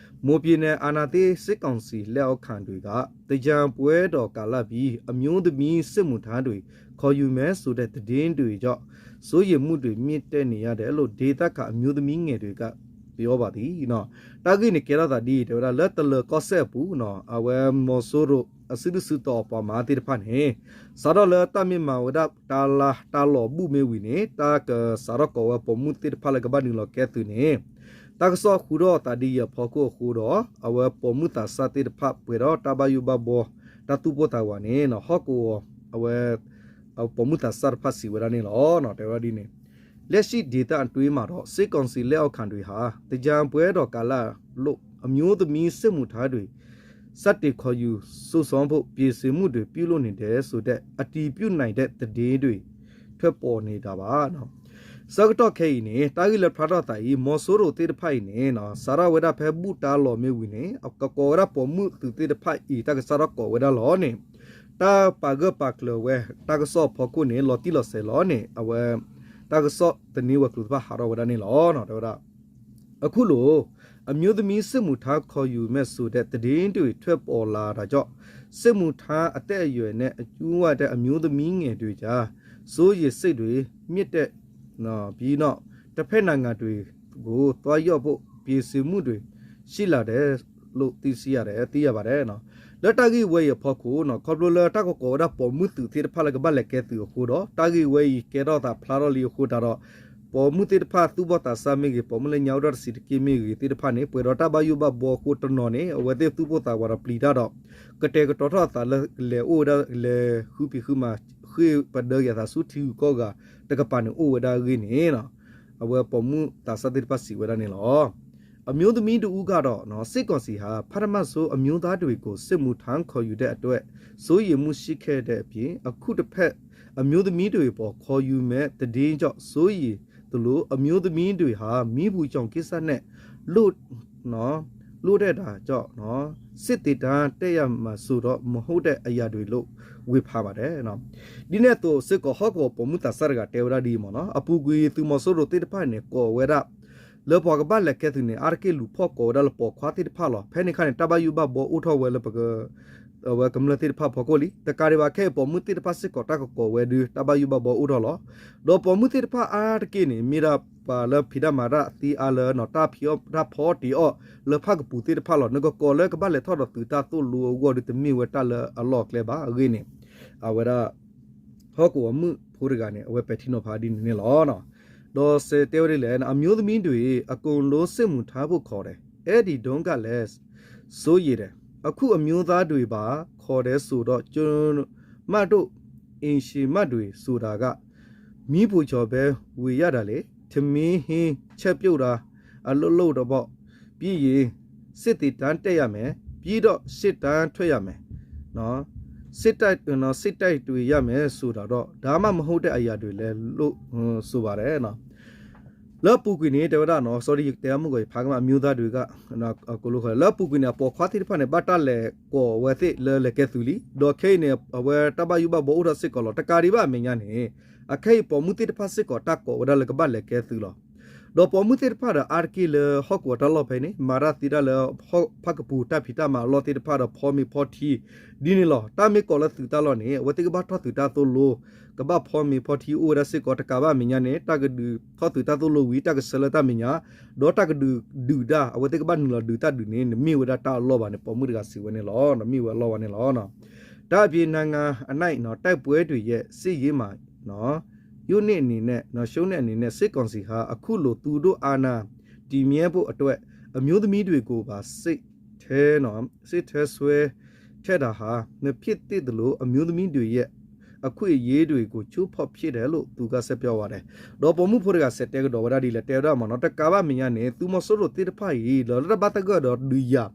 မွန်ပြည်နယ်အာဏာသိမ်းစစ်ကောင်စီလက်အောက်ခံတွေက သင်္ကြန်ပွဲတော်ကာလပြီး အမျိုးသမီးစစ်မှုထမ်းတွေ ခေါ်ယူမယ်ဆိုတဲ့သတင်းတွေကြောင့် စိုးရိမ်မှုတွေမြင့်တက်နေရတယ်လို့ ဒေသခံအမျိုးသမီးငယ်တွေကပြောပါတယ် တၢ်ဂ့ၢ်န့ၣ်ကဲထီၣ်သးဒ်အံၤ တဲဝဲဒၣ်လၢတလၢၤကီၢ်စဲၣ်အပူၤ အဝဲမီၤစိရိၤအစုဒုၣ်စုတီၤအပှၤမၤသ့ၣ်တဖၣ်န့ၣ် စးထီၣ်လၢတၢ်မ့ၢ်မၤဝဲဒၣ်တၢ်လၢတၢ်လီၢ်ဘူၣ်မ့ၢ်ဝံၤန့ၣ် တၢ်ကစးထီၣ်ကိးဝဲပိာ်မုၣ်သ့ၣ်တဖၣ်လၢကဘၣ်နုာ်လီၤကဲသုးန့ၣ် တၢ်ကစီၣ်ဃူထီၣ်အသးဒ်အံၤအဖီခိၣ်အဃိဒီး အဝဲပိာ်မုၣ်သးစၢ်သ့ၣ်တဖၣ်ပှဲၤဒီးတၢ်ဘၣ်ယိၣ်ဘၣ်ဘှီ တၢ်သူၣ်ပိၢ်သးဝးန့ၣ် ဟီၣ်ကဝီၤ အဝဲ ပိာ်မုၣ်သးစၢ်တဖၣ်စံးဝဲဒၣ်န့ၣ်လီၤ. တဲဝဲဒၣ်ဒ်န့ၣ်, လက်ရှိဒေသအတွင်းမှာတော့ စစ်ကောင်စီလက်အောက်ခံတွေဟာ သင်္ကြန်ပွဲတော်ကာလလို့ အမျိုးသမီးစစ်မှုထမ်းတွေ စတင်ခေါ်ယူစုဆောင်းဖို့ ပြင်ဆင်မှုတွေ ပြုလုပ်နေတယ်ဆိုတဲ့ အတည်ပြုနိုင်တဲ့သတင်းတွေ ထွက်ပေါ်နေတာပါ. ဆၢကတီၢ်ခဲအံၤန့ၣ် တၢ်ဂ့ၢ်လၢဖျါထီၣ်သးအံၤ မီၤစိရိၤသ့ၣ်တဖၣ်အံၤန့ၣ် စးထီၣ်ဝဲဒၣ်ဖဲဘူၣ်တၢ်လီၢ်မ့ၢ်ဝံၤန့ၣ် ကကိးဝဲဒၣ်ပိာ်မုၣ်သုးသ့ၣ်တဖၣ်အံၤ တၢ်ကစးထီၣ်ကိးဝဲဒၣ်လီၤန့ၣ် တၢ်ပာ်ဂၢၢ်ပာ်ကျၢၤဝဲ တၢ်ကစီၣ်ဖီခိၣ်န့ၣ် လီၤတံၢ်လီၤဆဲးလီၤန့ၣ် အဝဲ တၢ်ကစီၣ်သန့ဝဲၤကျိၤတဖၣ်ဟးထီၣ်ဝဲဒၣ်န့ၣ်လီၤ. တဲဝဲဒၣ် အခုလို အမျိုးသမီးစစ်မှုထမ်းခေါ်ယူမယ်ဆိုတဲ့ သတင်းတွေ ထွက်ပေါ်လာတာကြောင့် စစ်မှုထမ်းအသက်အရွယ်နဲ့ အကျိုးဝတဲ့ အမျိုးသမီးငယ်တွေကြား စိုးရိမ်စိတ်တွေ မြင့်တက်ပြီး နောက် တစ်ဖက်နိုင်ငံတွေကို သွားရောက်ဖို့ ပြင်ဆင်မှုတွေ ရှိလာတယ်လို့ သိရှိရတယ် သိရပါတယ်. လၢတၢ်ဂ့ၢ်ဝဲအံၤအဖီခိၣ် ခီဖျိလၢတၢ်ကကိးဝဲဒၣ်ပိာ်မုၣ်သုးသ့ၣ်တဖၣ်လၢ ကဘၣ်လဲၤကဲသုးအဃိဒီး တၢ်ဂ့ၢ်ဝဲအံၤကဲထီၣ်သးဖျါထီၣ်လံအဃိတးဒီး ပိာ်မုၣ်သ့ၣ်တဖၣ်သူၣ်ဘီၣ်သးစၢ်မ့ၢ်ဂ့ၤ, ပိာ်မုၣ်လၢညါအိၣ်ဒီးတဆံးတက့ၢ်မ့ၢ်ဂ့ၤသ့ၣ်တဖၣ်န့ၣ် ပှဲၤဒီးတၢ်ဘၣ်ယိၣ်ဘၣ်ဘှီအဃိတနီၤန့ၣ် အဝဲသ့ၣ်သူၣ်ပိၢ်သးဝးဒီးပျံၤတၢ်ဒီး ကတဲာ်ကတီၤထီၣ်အသးလၢလဲၤအိၣ်ဝဲဒၣ် လဲၤဃုပံၤဃုမၤ ဃ့ၢ်ပဒၢက့ၤအသးဆူထံဂုၤကီၢ်ဂၤတကပၤန့ၣ်အိၣ်ဝဲဒၣ်အဂ့ၢ်န့ၣ် အဝဲပိာ်မုၣ်သးစၢ်သ့ၣ်တဖၣ်စံးဝဲဒၣ်န့ၣ်လီၤ. အမျိုးသမီးတစ်ဦးကတော့ စစ်ကောင်စီဟာ ပထမဆုံး အမျိုးသားတွေကို စစ်မှုထမ်းခေါ်ယူတဲ့အတွက် စိုးရိမ်မှုရှိခဲ့တဲ့အပြင် အခုတစ်ဖက် အမျိုးသမီးတွေအပေါ် ခေါ်ယူမဲ့သတင်းကြောင့် စိုးရိမ်သလို အမျိုးသမီးတွေဟာ မီးပူချောင်ကိစ္စနဲ့ လွတ် လွတ်တဲ့တာကြောင့် စစ်သင်တန်းတက်ရမှာဆိုတော့ မဟုတ်တဲ့အရာတွေလို့ ဝေဖန်ပါတယ်. ဒ်န့ၣ်အသိးစ့ၢ်ကီး ဟီၣ်ကဝီၤပိာ်မုၣ်သးစၢ်တဂၤတဲဝဲဒၣ်ဒ်အံၤမ့ၢ်နီၤ, အပူၤကွံာ်သုးမီၤစိရိၤသ့ၣ်တဖၣ်န့ၣ် ကိးဝဲဒၣ် လၢပှၤကဘၣ်လဲၤကဲသုးန့ၣ် အါတက့ၢ်လူၤဖီၣ်ကိးဝဲဒၣ်လၢပိာ်ခွါသ့ၣ်တဖၣ်လီၤ. ဖဲန့ၣ်အခါန့ၣ် တၢ်ဘၣ်ယိၣ်ဘၣ်ဘှီအိၣ်ထီၣ်ဝဲလၢပက အဝဲကမျၢၢ်သ့ၣ်တဖၣ်ဖီခိၣ်လံ. တကးဒံးဘၣ်ခဲအံၤ ပိာ်မုၣ်သ့ၣ်တဖၣ်စ့ၢ်ကီးတၢ်ကကိးဝဲဒုး တၢ်ဘၣ်ယိၣ်ဘၣ်ဘှီအိၣ်ထီၣ်လီၤ. ဒီးပိာ်မုၣ်သ့ၣ်တဖၣ်အါတက့ၢ်န့ၣ် မ့ၢ်ဒၣ်ပှၤလၢဖံးတၢ်မၤတၢ်သ့အါလၢ တၢ်ဖီတ့ၢ်အီၣ်လၢဖၣ်ကပူၤသ့ၣ်တဖၣ်လီၤ. နကကိးလၢကဘၣ်လဲၤထီၣ်ဒီးသုးတၢ်သိၣ်လိအဂီၢ်ဒုး တမ့ၢ်ဝဲတၢ်လၢအလီၢ်အကျဲဘၣ်အဂ့ၢ်န့ၣ် အဝဲဒၣ် ဟီၣ်ကဝီၤမုၣ်ဖိတဂၤန့ၣ် အဝဲပဲာ်ထံနီၤဖးဒ်န့ၣ်န့ၣ်လီၤ. ဒီးစံးတဲဝဲဒ်လဲၣ်, အမျိုးသမီးတွေ အကုန်လုံး စစ်မှုထမ်းဖို့ ခေါ်တယ်. အဲဒီတုန်းကလည်း စိုးရိမ်တယ်. အခု အမျိုးသားတွေပါ ခေါ်တယ်ဆိုတော့ ကျွန်မတို့ အိမ်ရှင်မတွေဆိုတာက မီးဖိုချော်ပဲ ဝယ်ရတာလေ. ထမင်းဟင်းချက်ပြုတ်တာ အလုပ်လုပ်တော့ ပြီးရင် စစ်သင်တန်းတက်ရမယ်. ပြီးတော့ စစ်တမ်းထွက်ရမယ်. နော်, စစ်တိုက်, နော်, စစ်တိုက်တွေရမယ်ဆိုတာတော့ ဒါမှမဟုတ်တဲ့အရာတွေလဲလို့ ဆိုပါတယ်နော်. လၢအပူၤကွံာ်န့ၣ် တဲဝဲဒၣ်နော်, sorry ယတဲအမုၢ်ဂီၤ ယဖးကမၣ် အမျိုးသားတွေက ကလိဃီ လၢအပူၤကွံာ်န့ၣ် အပိာ်ခွါသ့ၣ်တဖၣ်န့ၣ် ဘၣ်တၢ်လဲၤကိးဝဲသ့ၣ်လၢလဲၤကဲသုးလံ. ဒီးခဲအံၤန့ၣ် အဝဲတၢ်ဘၣ်ယိၣ်ဘၣ်ဘှီအိၣ်ထီၣ်စ့ၢ်ကီးလီၤ. တကးဒံးဘၣ်အမဲာ်ညါန့ၣ် အခဲအံၤပိာ်မုၣ်သ့ၣ်တဖၣ်စ့ၢ်ကီး တၢ်ကိးဝဲဒၣ်လၢကဘၣ်လဲၤကဲသုးလီၤ. ဒီးပိာ်မုၣ်သ့ၣ်တဖၣ်ဒီးအါတက့ၢ်လၢဟီၣ်ကဝီၤတၢ်လီၢ်ဖဲန့ၣ် မၤတၢ်သ့တၢ်လၢ ဖၣ်ကပူၤတၢ်ဖံးတၢ်မၤအလီၢ်သ့ၣ်တဖၣ်ဒီးဖီမ့ၤဖီထံ ဒ်န့ၣ်လီၤ. တၢ်မ့ၢ်ကိးလၢသုးတၢ်လီၢ်န့ၣ် အဝဲသ့ၣ်ကဘၣ်ထီၣ်သုးတၢ်သိၣ်လိ ကဘၣ်ဖီမ့ၤဖီထံအိၣ်ဝဲဒၣ်စ့ၢ်ကီး. တကးဘၣ်အမဲာ်ညါန့ၣ် တၢ်ကဒုးထီၣ်သုးတၢ်သိၣ်လိဝံၤ တၢ်ကဆှၢလၢတၢ်မဲာ်ညါ ဒီးတၢ်ကဒုးဒုးတၢ် အဝဲသ့ၣ်ကဘၣ်နုာ်လီၤဒုးတၢ်ဒုးန့ၣ် နမ့ၢ်ဝဲဒၣ်တၢ်အလီၢ်ဘၣ်န့ၣ် ပိာ်မုၣ်တဂၤစံးဝဲန့ၣ်လီၤ. နမ့ၢ်ဝဲအလီၢ်ဘၣ်န့ၣ်လီၤ. ဒါ့အပြင် နိုင်ငံအနှံ့ နော် တိုက်ပွဲတွေရဲ့ စစ်ရေးမှာ နော် ရှုံးနိမ့်အနေနဲ့ နော် ရှုံးနိမ့်အနေနဲ့ စစ်ကောင်စီဟာ အခုလို သူတို့အာဏာတည်မြဲဖို့အတွက် အမျိုးသမီးတွေကိုပါ စစ်ထဲနော် စစ်ထဲဆွဲထည့်တာဟာ မဖြစ်သင့်သလို အမျိုးသမီးတွေရဲ့ အခွင့်အရေးတွေကို ချိုးဖောက်ဖြစ်တယ်လို့ သူက ဆက်ပြောပါတယ်. ဒီးပိာ်မုၣ်ဖိတဂၤစံးတဲကဒီးဝဲဒၣ်ဒ်လဲၣ် တဲဝဲဒၣ်မ့ၢ်နီၤ, တကးဘၣ်မဲာ်ညါန့ၣ် သုးမီၤစိရိၤသ့ၣ်တဖၣ်အံၤ လၢတၢ်ဘၣ်သဂၢၢ်ဒီးဒုးယၤ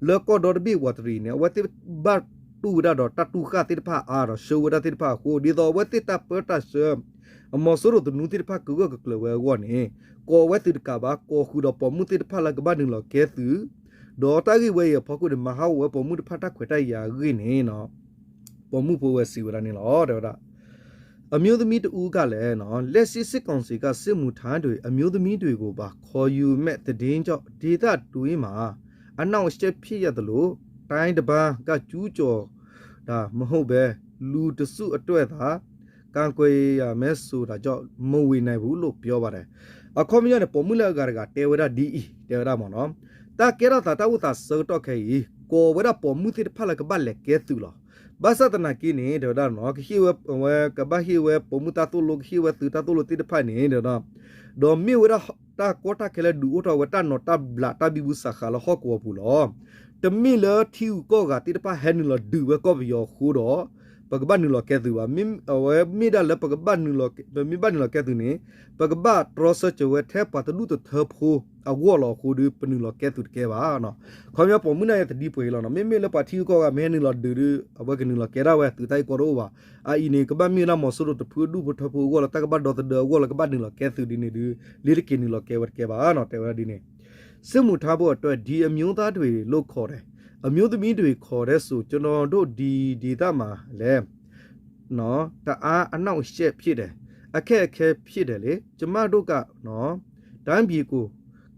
လၢကီၢ်ဒီတဘ့ၣ်ဝးတရံးန့ၣ် အဝဲသ့ၣ်ဘၣ်တူၢ်ဝဲဒၣ်ဒီးတၢ်တူၢ်ဃၣ်သ့ၣ်တဖၣ်အါဒီး ဆှၢဝဲဒၣ်သ့ၣ်တဖၣ်အဃိ ဒ်သိးအဝဲသ့ၣ်တၢ်ပၢတၢ်ဆှၢ အမီၤစိရိၤသနူသ့ၣ်တဖၣ်ကဂၢၢ်ကကျၢၤဝဲအဂီၢ်န့ၣ် ကိးဝဲသုးတကးဘၣ် ကိးဃုာ်ဒီးပိာ်မုၣ်သ့ၣ်တဖၣ်လၢကဘၣ်နုာ်လီၤကဲသုး ဒီးတၢ်ဂ့ၢ်ဝဲအံၤအဖီခိၣ်န့ၣ် မၤဟးဂီၤဝဲပိာ်မုၣ်တဖၣ်တၢ်ခွဲးတၢ်ယာ်အဂ့ၢ်န့ၣ် ပိာ်မုၣ်ဖိဝဲစံးဝဲဒၣ်န့ၣ်လီၤ. တဲဝဲဒၣ် အမျိုးသမီးတစ်ဦးကလည်းနော် လက်ရှိစစ်ကောင်စီက စစ်မှုထမ်းတွေ အမျိုးသမီးတွေကိုပါ ခေါ်ယူမဲ့သတင်းကြောင့် ဒေသတွင်းမှာ အနှောင့်အယှက်ဖြစ်ရသလို တိုင်းတစ်ပါးက ကျူးကျော်တာမဟုတ်ဘဲ လူတစ်စုအတွက်သာ ကင်ကွယ်ရမယ်ဆိုတာကြောင့် မဝေနိုင်ဘူးလို့ ပြောပါတယ်. အခီပညီန့ၣ် ပိာ်မုၣ်လၢအဂၤတဂၤတဲဝဲဒၣ်ဒ်အံၤ တဲဝဲဒၣ်မ့ၢ်နီၤ, တၢ်ကဲထီၣ်သးတၢ်အိၣ်သးဆၢကတီၢ်ခဲအံၤ ကိးဝဲဒၣ်ပိာ်မုၣ်သ့ၣ်တဖၣ်လၢကဘၣ်လဲၤကဲသုးလီၤ. ဘၣ်ဆၣ်သနာ်က့န့ၣ် တဲဝဲဒၣ်နီၤ ကဟ့ၣ်ဝဲ ဝဲကဘၣ်ဟ့ၣ်ဝဲပိာ်မုၣ်တၢ်သိၣ်လိ ကဟ့ၣ်ဝဲသုးတၢ်သိၣ်လိသ့ၣ်တဖၣ်န့ၣ် ဒီး ဒီးမ့ၢ်ဝဲဒၣ်တၢ်ကီတၢ်ခဲလၢဒုးအိၣ်ထီၣ်ဝဲတၢ်နိးတၢ်ဘျးတၢ်ဘံဘူစးဃာ်လၢဟီၣ်ကဝီၤပူၤလီၤ. တမ့ၢ်လၢထံဂုၤကီၢ်ဂၤသ့ၣ်တဖၣ်ဟဲနုာ်လီၤဒုးဝဲကီၢ်ပယီၤအဃိဒီး ပကဘၣ်နုာ်လီၤကဲသုးဘၣ်. အဝဲမ့ၢ်ဒၣ်လၢပကဘၣ်နုာ်လီၤ, ပမ့ၢ်ဘၣ်နုာ်လီၤကဲသုးန့ၣ် ပကဘၣ်တြီဆၢစၢၤဝဲထဲပှၤတဒူၣ်တထၢဖိအဂီၢ်လီၤအဃိဒီး ပနုာ်လီၤကဲသုးတကဲဘၣ်. ခီပညီပိာ်မုၣ်န့ၣ်ယတဒ်ပှဲၤအံၤလီၤနီၤ. မ့မ့ၢ်လၢပှၤထံဂုၤကီၢ်ဂၤမ့ၢ်ဟဲနုာ်လီၤဒုးဒီး အဝဲကနုာ်လီၤကဲဒၣ်ဝဲ သုးတၢ်ဂ့ၢ်ကီတအိၣ်ဘၣ်. အအံၤန့ၣ် ကဘၣ်မ့ၢ်ဝဲဒၣ်မီၤစိရိၤတဖုဒူၣ်ဖိထၢဖိအဂီၢ်လၢတၢ်ကဘၣ်ဒီသဒၢအဂီၢ်လၢ ကဘၣ်နုာ်လီၤကဲသုးဒ်န့ၣ်ဒုး လ့ၤတက့ၤနုာ်လီၤကဲဝဲတကဲဘၣ်နီၤ တဲဝဲဒၣ်ဒ်န့ၣ်. စစ်မှုထမ်းဖို့အတွက် ဒီအမျိုးသားတွေကို လိုခေါ်တယ်. အမျိုးသမီးတွေခေါ်တဲ့ဆို ကျွန်တော်တို့ဒီဒေသမှာလည်း နော် တအားအနှောင့်အယှက်ဖြစ်တယ်, အခက်အခဲဖြစ်တယ်လေ. ကျမတို့ကနော် တိုင်းပြည်ကို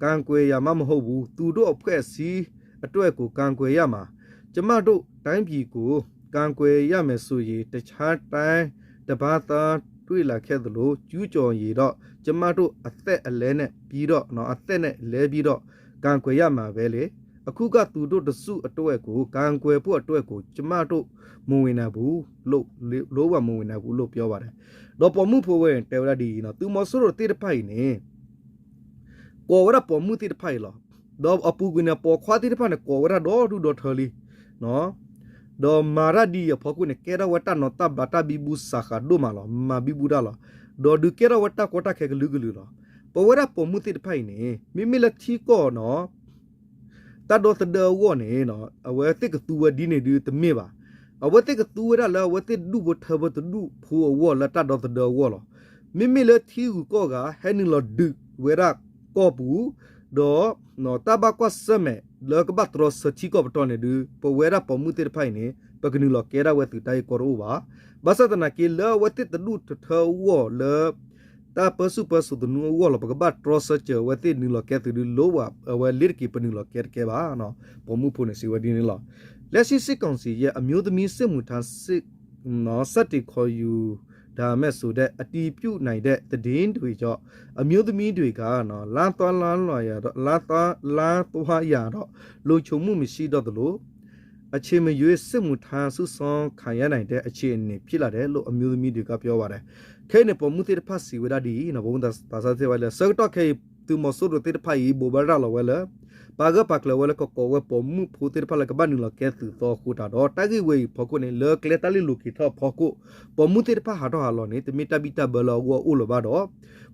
ကာကွယ်ရမှာမဟုတ်ဘူး, သူတို့အဖွဲ့အစည်းအတွက်ကို ကာကွယ်ရမှာ. ကျမတို့တိုင်းပြည်ကို ကာကွယ်ရမယ်ဆိုရင် တခြားတိုင်းတပါးသားတွေ့လာခဲ့သလို ကျူးကျော်ရင်တော့ ကျမတို့အသက်အလဲနဲ့ပြီးတော့နော် အသက်နဲ့လဲပြီးတော့ ကာကွယ်ရမှာပဲလေ. အခုကသူတို့တစုအတွက်ကို ကာကွယ်ဖို့အတွက်ကို ကျမတို့မဝင်နိုင်ဘူးလို့ လုံးဝမဝင်နိုင်ဘူးလို့ပြောပါတယ်. ဒီးပိာ်မုၣ်ဖိဝဲတဲဝဲဒၣ်ဒ်အံၤနီၤ သုးမီၤစိရိၤသ့ၣ်တဖၣ်အံၤန့ၣ် ကိးဝဲဒၣ်ပိာ်မုၣ်သ့ၣ်တဖၣ်အံၤလီၤ. ဒီးအပူၤကွံာ်န့ၣ် ပိာ်ခွါသ့ၣ်တဖၣ်န့ၣ် ကိးဝဲဒၣ်ဒီဒူၣ်ဒီထၢလံ. ဒီးမၤတၢ်ဒ်အံၤအဖီခိၣ်န့ၣ် ကဲထီၣ်ဝဲတၢ်နီၤတၢ်ဘျးတၢ်ဘံဘူစးဃာ်ဒိၣ်မးလီၤ. မၤဘံဘူတၢ်လီၤ. ဒီးဒုးကဲထီၣ်ဝဲတၢ်ကီတၢ်ခဲကလုာ်ကလုာ်လီၤ. ပဝဲဒၣ်ပိာ်မုၣ်သ့ၣ်တဖၣ်အံၤန့ၣ် မ့မ့ၢ်လၢထံကီၢ်နီၤ တၢ်ဒီသဒၢအဂီၢ်န့ၣ် အဝဲသ့ၣ်ကသူဝဲဒ်န့ၣ်ဒုးတမ့ၢ်ဘၣ်. အဝဲသ့ၣ်ကသူဝဲဒၣ်လၢအဝဲသ့ၣ်ဒူၣ်ဖိထၢဖိတဒူၣ်ဖိအဂီၢ်လၢတၢ်ဒီသဒၢအဂီၢ်လီၤ. မ့မ့ၢ်လၢထံဂုၤကီၢ်ဂၤ ဟဲနုာ်လီၤဒုးဝဲဒၣ်ကီၢ်ပူၤ ဒီး တၢ်ဘၣ်ကွၢ်ဆၢၣ်မဲာ်လၢကဘၣ်တြီဆၢထံကီၢ်ပတီၢ်န့ၣ်ဒုး ပဝဲဒၣ်ပိာ်မုၣ်သ့ၣ်တဖၣ်အံၤန့ၣ် ပကနုာ်လီၤကဲဒၣ်ဝဲသုးတၢ်ဂ့ၢ်ကီတအိၣ်ဘၣ်. ဘၣ်ဆၣ်သနာ်က့လၢအဝဲသ့ၣ်တဒူၣ်တထၢအဂီၢ်လၢ တၢ်ပၢဆူၣ်ပၢစိးသနူအဂီၢ်လီၤ ပကဘၣ်တြီဆၢစၢၤအဝဲသ့ၣ်နုာ်လီၤကဲသုးဒုး လိၣ်ဘၣ်အဝဲလ့ၤတက့ၤပနုာ်လီၤကဲတကဲဘၣ်. ပိာ်မုၣ်ဖိန့ၣ်စံးဝဲဒ်န့ၣ်လီၤ. လက်ရှိစစ်ကောင်စီရဲ့ အမျိုးသမီးစစ်မှုထမ်း စစ် နော် စတင်ခေါ်ယူတာမဲ့ဆိုတဲ့ အတည်ပြုနိုင်တဲ့သတင်းတွေကြောင့် အမျိုးသမီးတွေကနော် လမ်းသွားလမ်းလာရတော့ လမ်းသွားလမ်းသွားရတော့ လုံခြုံမှုမရှိတော့သလို အချိန်မရွေးစစ်မှုထမ်းစုဆောင်းခံရနိုင်တဲ့အခြေအနေဖြစ်လာတယ်လို့ အမျိုးသမီးတွေကပြောပါတယ်. ခဲအံၤန့ၣ် ပိာ်မုၣ်သ့ၣ်တဖၣ်စံးဝဲဒၣ်ဒ်အံၤနီၤ ပိာ်မုၣ်သးစၢ်သ့ၣ်တဖၣ်ဝဲလၢ ဆၢကတီၢ်ခဲအံၤ သုးမီၤစိရိၤသ့ၣ်တဖၣ်အံၤ ဘိးဘၣ်ရၤလီၤဝဲလၢ ပာ်ဂၢၢ်ပာ်ကျၢၤဝဲလၢကကိးဝဲပိာ်မုၣ်ဖိသ့ၣ်တဖၣ်လၢကဘၣ်နုာ်လီၤကဲသုးသီအဃိတၢ်ဒီး တၢ်ဂ့ၢ်ဝဲအံၤဖီခိၣ်န့ၣ် လၢကျဲတၢ်လ့ၤလိၤက့ၤထီၣ်အဖီခိၣ် ပိာ်မုၣ်သ့ၣ်တဖၣ်ဟးထီၣ်ဟးလီၤန့ၣ် တမ့ၢ်တၢ်ဘံၣ်တၢ်ဘၢလၢအဂီၢ်အိၣ်လၢၤဘၣ်ဒီး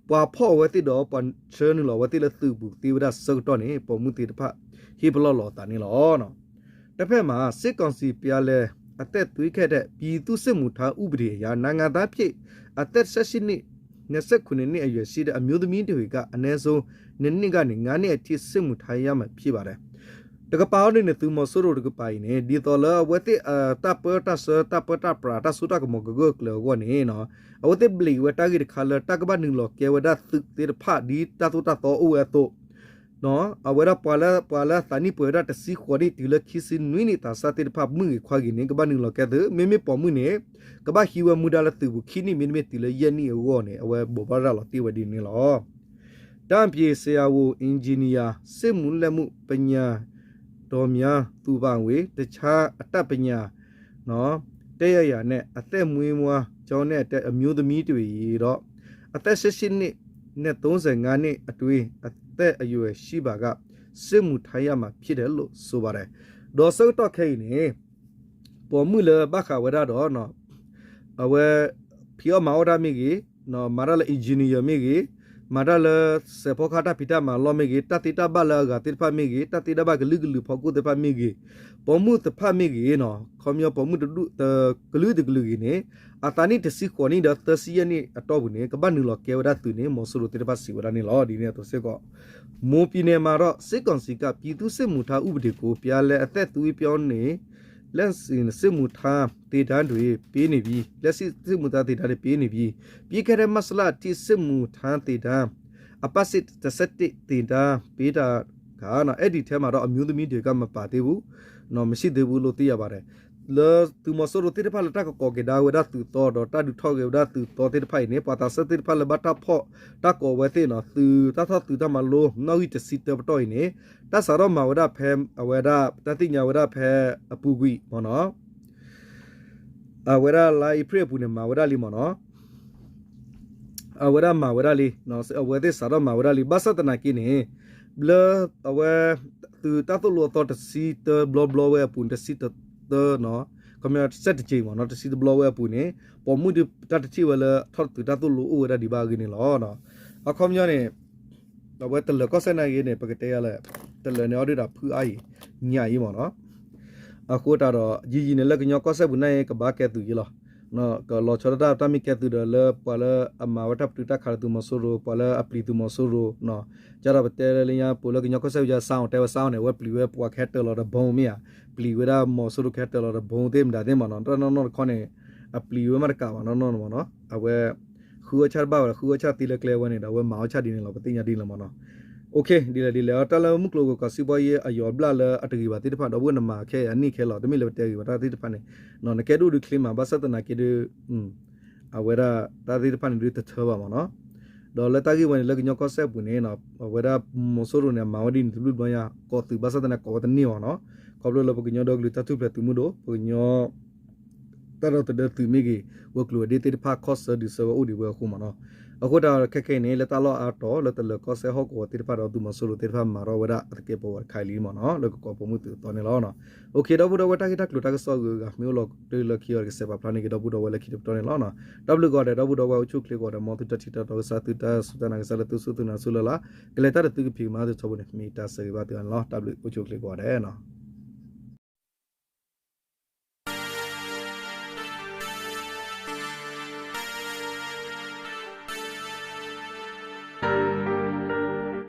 ပှၤဖီၣ်အဝဲသ့ၣ်ဒီးပှၤဆှၢနုာ်လီၤအဝဲသ့ၣ်လၢသုးပူၤသ့ဝဲဒၣ်ဆၢကတီၢ်န့ၣ် ပိာ်မုၣ်သ့ၣ်တဖၣ် ဟ့ၣ်ပလီၢ်လီၤအသးန့ၣ်လီၤ. တဖဲမး စစ်ကောင်စီပြောင်းလဲအသက်သွင်းခဲ့တဲ့ ပြည်သူ့စစ်မှုထမ်းဥပဒေအရ နိုင်ငံသားဖြစ် အသက် ဆယ့်ရှစ်နှစ် နှစ်ဆယ့်ခုနှစ်နှစ်အရွယ်ရှိတဲ့ အမျိုးသမီးတွေကအနည်းဆုံး နှစ်နှစ်ကနေ ငါးနှစ်အထိ စစ်မှုထမ်းရမှာဖြစ်ပါတယ်. တကပၤအီၤဒ်န့ၣ် သုးမီၤစိရိၤတကပၤအံၤန့ၣ် ဒ်သိးလၢအဝဲသ့ၣ်အတၢ်ပၢတၢ်ဆှၢ တၢ်ပၢတၢ်ပြး တၢ်စိတၢ်ကမီၤကဂၢၢ်ကျၢၤအဂီၢ်န့ၣ် အဝဲသ့ၣ်ဘျံးဝဲတၢ်ဂ့ၢ်တခါလၢ တၢ်ကဘၣ်နုာ်လီၤကဲဝဲဒၣ်သုးသ့ၣ်တဖၣ် ဒ်တၢ်သိၣ်တၢ်သီအိၣ်ဝဲအသိး အဝဲဒၣ်ပှၤလၢအသးနံၣ်ပှဲၤဝဲဒၣ်တဆံဃိးနံၣ်တုၤလၢခံဆံနွံနံၣ် သးစၢ်သ့ၣ်တဖၣ် မုၣ်ဂ့ၤခွါဂ့ၤန့ၣ် ကဘၣ်နုာ်လီၤကဲသုး မ့မ့ၢ်ပိာ်မုၣ်န့ၣ် ကဘၣ်ဟံးဝဲမူဒါလၢသုးပူၤခံနံၣ် မ့တမ့ၢ်တုၤလၢယဲၢ်နံၣ်အဂီၢ်န့ၣ် အဝဲဘိးဘၣ်ရၤလီၤတ့ၢ်ဝဲဒ်န့ၣ်လီၤ. တၢ်ပၠ့ၣ် ဆရာဝန် engineer စစ်မှုလက်မှုပညာတော်များ သူပါဝင် တခြားအတတ်ပညာ နော် တတ်ရရနဲ့ အသက်မွေးဝမ်းကျောင်းနဲ့ အမျိုးသမီးတွေတော့ အသက် ဆယ့်ရှစ်နှစ်နဲ့ သုံးဆယ့်ငါးနှစ်အတွင်း အသက်အရွယ်ရှိပါက စစ်မှုထမ်းရမှာဖြစ်တယ်လို့ ဆိုပါတယ်. ဒီးဆၢကတီၢ်ခဲအံၤန့ၣ် ပိာ်မုၣ်လၢဘၣ်ဃးဝဲဒၣ်ဒီး အဝဲ ဖံးအီၣ်မၤအီၣ်တၢ်မ့ၢ်ဂ့ၤ, မၤတၢ်လၢ engineer မ့ၢ်ဂ့ၤ, မၤတၢ်လၢ စဲးဖီကဟၣ်တၢ်ဖံးတၢ်မၤလီၢ်မ့ၢ်ဂ့ၤ, တၢ်သ့တၢ်ဘၣ်လၢအဂၤသ့ၣ်တဖၣ်မ့ၢ်ဂ့ၤ, တၢ်သ့တၢ်ဘၣ်ကလုာ်ကလုာ်ဖီခိၣ်သ့ၣ်တဖၣ်မ့ၢ်ဂ့ၤ, ပိာ်မုၣ်တဖၣ်မ့ၢ်ဂ့ၤနီၤ, ခီပညီပိာ်မုၣ်တဒူၣ် ကလုာ်တကလုာ်ဂ့ၤန့ၣ် အသးနံၣ်တဆံဃိးနံၣ်ဒီးသၢဆံယဲၢ်နံၣ်အတီၢ်ပူၤန့ၣ် ကဘၣ်နုာ်လီၤကဲဝဲဒၣ်သုးန့ၣ် မီၤစိရိၤသ့ၣ်တဖၣ်စံးဝဲဒၣ်န့ၣ်လီၤ. ဒ်န့ၣ်အသိးစ့ၢ်ကီး မွန်ပြည်နယ်မှာတော့ စစ်ကောင်စီက ပြည်သူ့စစ်မှုထမ်းဥပဒေကို ပြန်လည်အသက်သွင်းပြောင်းနေ လက်ရှိစစ်မှုထမ်းသင်တန်းတွေပေးနေပြီ လက်ရှိစစ်မှုထမ်းသင်တန်းတွေပေးနေပြီ ပြီးခဲ့တဲ့မတ်လအထိစစ်မှုထမ်းသင်တန်း အပတ်စဉ်တစ်ဆယ့်တစ် သင်တန်းပေးတာကနော် အဲ့ဒီထဲမှာတော့ အမျိုးသမီးတွေကမပါသေးဘူးနော် မရှိသေးဘူးလို့သိရပါတယ်. လၢသုးမီၤစိရိၤသ့ၣ်တဖၣ်လၢတၢ်ကကိးက့ၤဒါဝဲဒၣ်သုးသီဒီး တၢ်ဒုးထီၣ်က့ၤဝဲဒၣ်သုးသီသ့ၣ်တဖၣ်အံၤန့ၣ် ပှၤသးစၢ်သ့ၣ်တဖၣ်လၢဘၣ်တၢ်ဖီၣ်တၢ်ကိးဝဲသ့ၣ်နီၤ သုးတၢ်ထီၣ်သုးတၢ်မၤလိ နီၣ်ဂံၢ်တဆံတၢပတီၢ်အံၤန့ၣ် တၢ်စးထီၣ်မၤဝဲဒၣ်ဖဲ အဝဲဒၣ် တၢ်သ့ၣ်ညါဝဲဒၣ်ဖဲအပူၤကွံာ်မ့ၢ်နီၤ အဝဲဒၣ်လါအ့ဖြ့ၣ်အပူၤန့ၣ် မၤဝဲဒၣ်လံမ့ၢ်နီၤ အဝဲဒၣ်မၤဝဲဒၣ်လံ အဝဲသ့ၣ်စးထီၣ်မၤဝဲဒၣ်လံ ဘၣ်ဆၣ်သနာ်က့န့ၣ် လၢအဝဲ သုးတၢ်သိၣ်လိအသီတဆံတၢဘျီဘျီဝဲအပူၤ တဆံတၢနီၤ ခီပညီ စဲးတက့ၤမ့ၢ်နီၤ တဆံတဘျီဝဲအပူၤန့ၣ် ပိာ်မုၣ်ဒုးတၢ်တထံၣ်ဝဲလၢထီၣ်သုးတၢ်သိၣ်လိအိၣ်ဝဲဒၣ်ဒံးဘၣ်အဂ့ၢ်န့ၣ်လီၤ. အခီပညီန့ၣ် အဝဲတလၢၤကီၢ်စဲၣ်နာ်က့န့ၣ် ပကတဲယၤလဲၣ် တလၢၤန့ၣ်အီၤဒုးဒီးဖုအါအံၤ ညၣ်အံၤမ့ၢ်နီၤ အဃိတးဒီး ယံာ်ယံာ်န့ၣ်လၢကညီကီၢ်စဲၣ်ပူၤနာ်က့ ကဘၣ်ကဲသုးယံၤလီၤ. ကလီၤဆီဒၣ်တၢ်တၢ်မ့ၢ်ကဲသုးဒီးလၢပှၤလၢအမၤဝဲတၢ်ပတုာ်တၢ်ခးဒီးသုးမီၤစိရိၤ ပှၤလၢအပျံၤသုးမီၤစိရိၤ ကဒီးပတဲလၢညါပှၤလၢကညီကီၢ်စဲၣ်ပူၤယါ စါအီၤတဲဝဲစါအီၤန့ၣ် အဝဲပျံၤဝဲပှၤကဟဲတၢၤလီၤဒီးဘီမ့ၢ်ဧါ, ပျံၤဝဲဒၣ်မီၤစိရိၤကဟဲတၢၤလီၤဒီးဘီသ့ၣ်မတၤသ့ၣ်မ့ၢ်နီၤ တၢ်နီၢ်နီၢ်တခီန့ၣ် အပျံၤဝဲမးတကးဘၣ်နီၢ်နီၢ်မ့ၢ်နီၤ အဝဲ ဃုအီၣ်ဆၣ်တဘၣ်ဝဲဒီး ဃုအီၣ်ဆၣ်သံလၢကျဲဝဲန့ၣ်ဒီး အဝဲမၤအီၣ်ဆၣ်ဒ်န့ၣ်လီၤ ပသ့ၣ်ညါဒ်န့ၣ်လီၤမ့ၢ်နီၤ. တၢ်လၢမုၢ်ကျိၤဝဲၤကွာ်စံးဘီယဲၢ်အယီၤဘျၣ်လၢအတဂ့ၤဘၣ်သ့ၣ်တဖၣ် ဒီပုၢ်ဝဲၢ်နမၤခဲအံၤအနံၣ်ခဲလီၤ တမ့ၢ်လၢပတဲဂ့ၤဘၣ်တၢ်သ့ၣ်တဖၣ်န့ၣ် နကဲဒိၣ်ဒုးချ့မး ဘၣ်ဆၣ်သနာ်က့ဒုး အဝဲဒၣ်တၢ်သ့ၣ်တဖၣ်န့ၣ်ဒုးတထၢဘၣ်မ့ၢ်နီၤ. ဒီးလၢတၢ်ဂ့ၢ်ဝဲန့ၣ် လၢကညီကီၢ်စဲၣ်ပူၤန့ၣ် အဝဲဒၣ်မီၤစိရိၤန့ၣ် အမၤဝဲဒ်န့ၣ်တဘျုးဘျီညါ ကိးသုးဘၣ်ဆၣ်သနာ်က့ကိးဝဲတန့ၢ်ဘၣ်နီၤ. ခီဖျိလၢပကညီဒီကလုာ်တၢ်ထူၣ်ဖျဲးသုးမုၢ်ဒိၣ် ပကညီ တၢ်ဒီသဒၢသုးမ့ၢ်ဂ့ၤ ဝဲၤကျိၤဝဲၤဒ့သ့ၣ်တဖၣ် ခီၣ်ဆၢဒုးဆၢဝဲအိၣ်ဒံးဝဲအဃိမ့ၢ်နီၤ. အဃိတးခဲခဲအံၤန့ၣ် လၢတၢ်လီၢ်အါတီၤ လၢတလၢၤကီၢ်စဲၣ်ဟီၣ်ကဝီၤသ့ၣ်တဖၣ်ဒီးသုးမီၤစိရိၤသ့ၣ်တဖၣ် မၤထီၣ်ဝဲဒၣ်အသကဲးပဝးတခါအံၤလံမ့ၢ်နီၤ လၢကကိးပိာ်မုၣ်သုးအသီန့ၣ်လီၤ. OK ဒီပုၢ်ဒီဝဲၢ် တၢ်ဂ့ၢ်တၢ်ကျိၤတၢ်ကစီၣ်အဂုၤအဂၤ မ့ၢ်အိၣ်လီၤတုၤလၢခံအီၤဒီး ကစဲးပာ်ဖျါန့ၢ်က့ၤဒီပုၢ်ဒီဝဲၢ်လၢခံတပတီၢ်န့ၣ်လီၤ. တၢ်ဘျုးကိးဂၤဒဲး ဒီပုၢ်ဒီဝဲၢ် အိၣ်ဆူၣ်ချ့ကိးဂၤဒဲး မ်သုတၢ်ထံၣ်တၢ်တီကစၢ် သုတၢ်စူၢ်တၢ်နာ်ကစၢ်လၢသုစူၢ်သုနာ်ဆူၣ်လၢ်လၢ် ကလဲၤတၢ်ဒီးသုကဖံးကမၤသုထီဘိန့ၣ် မ့ၢ်တၢ်ဆၢဂ့ၤဘၣ်သုအီၤန့ၣ်လီၤ. တၢ်ဘျုးအိၣ်ဆူၣ်ချ့ကိးဂၤဒဲးနီၤ.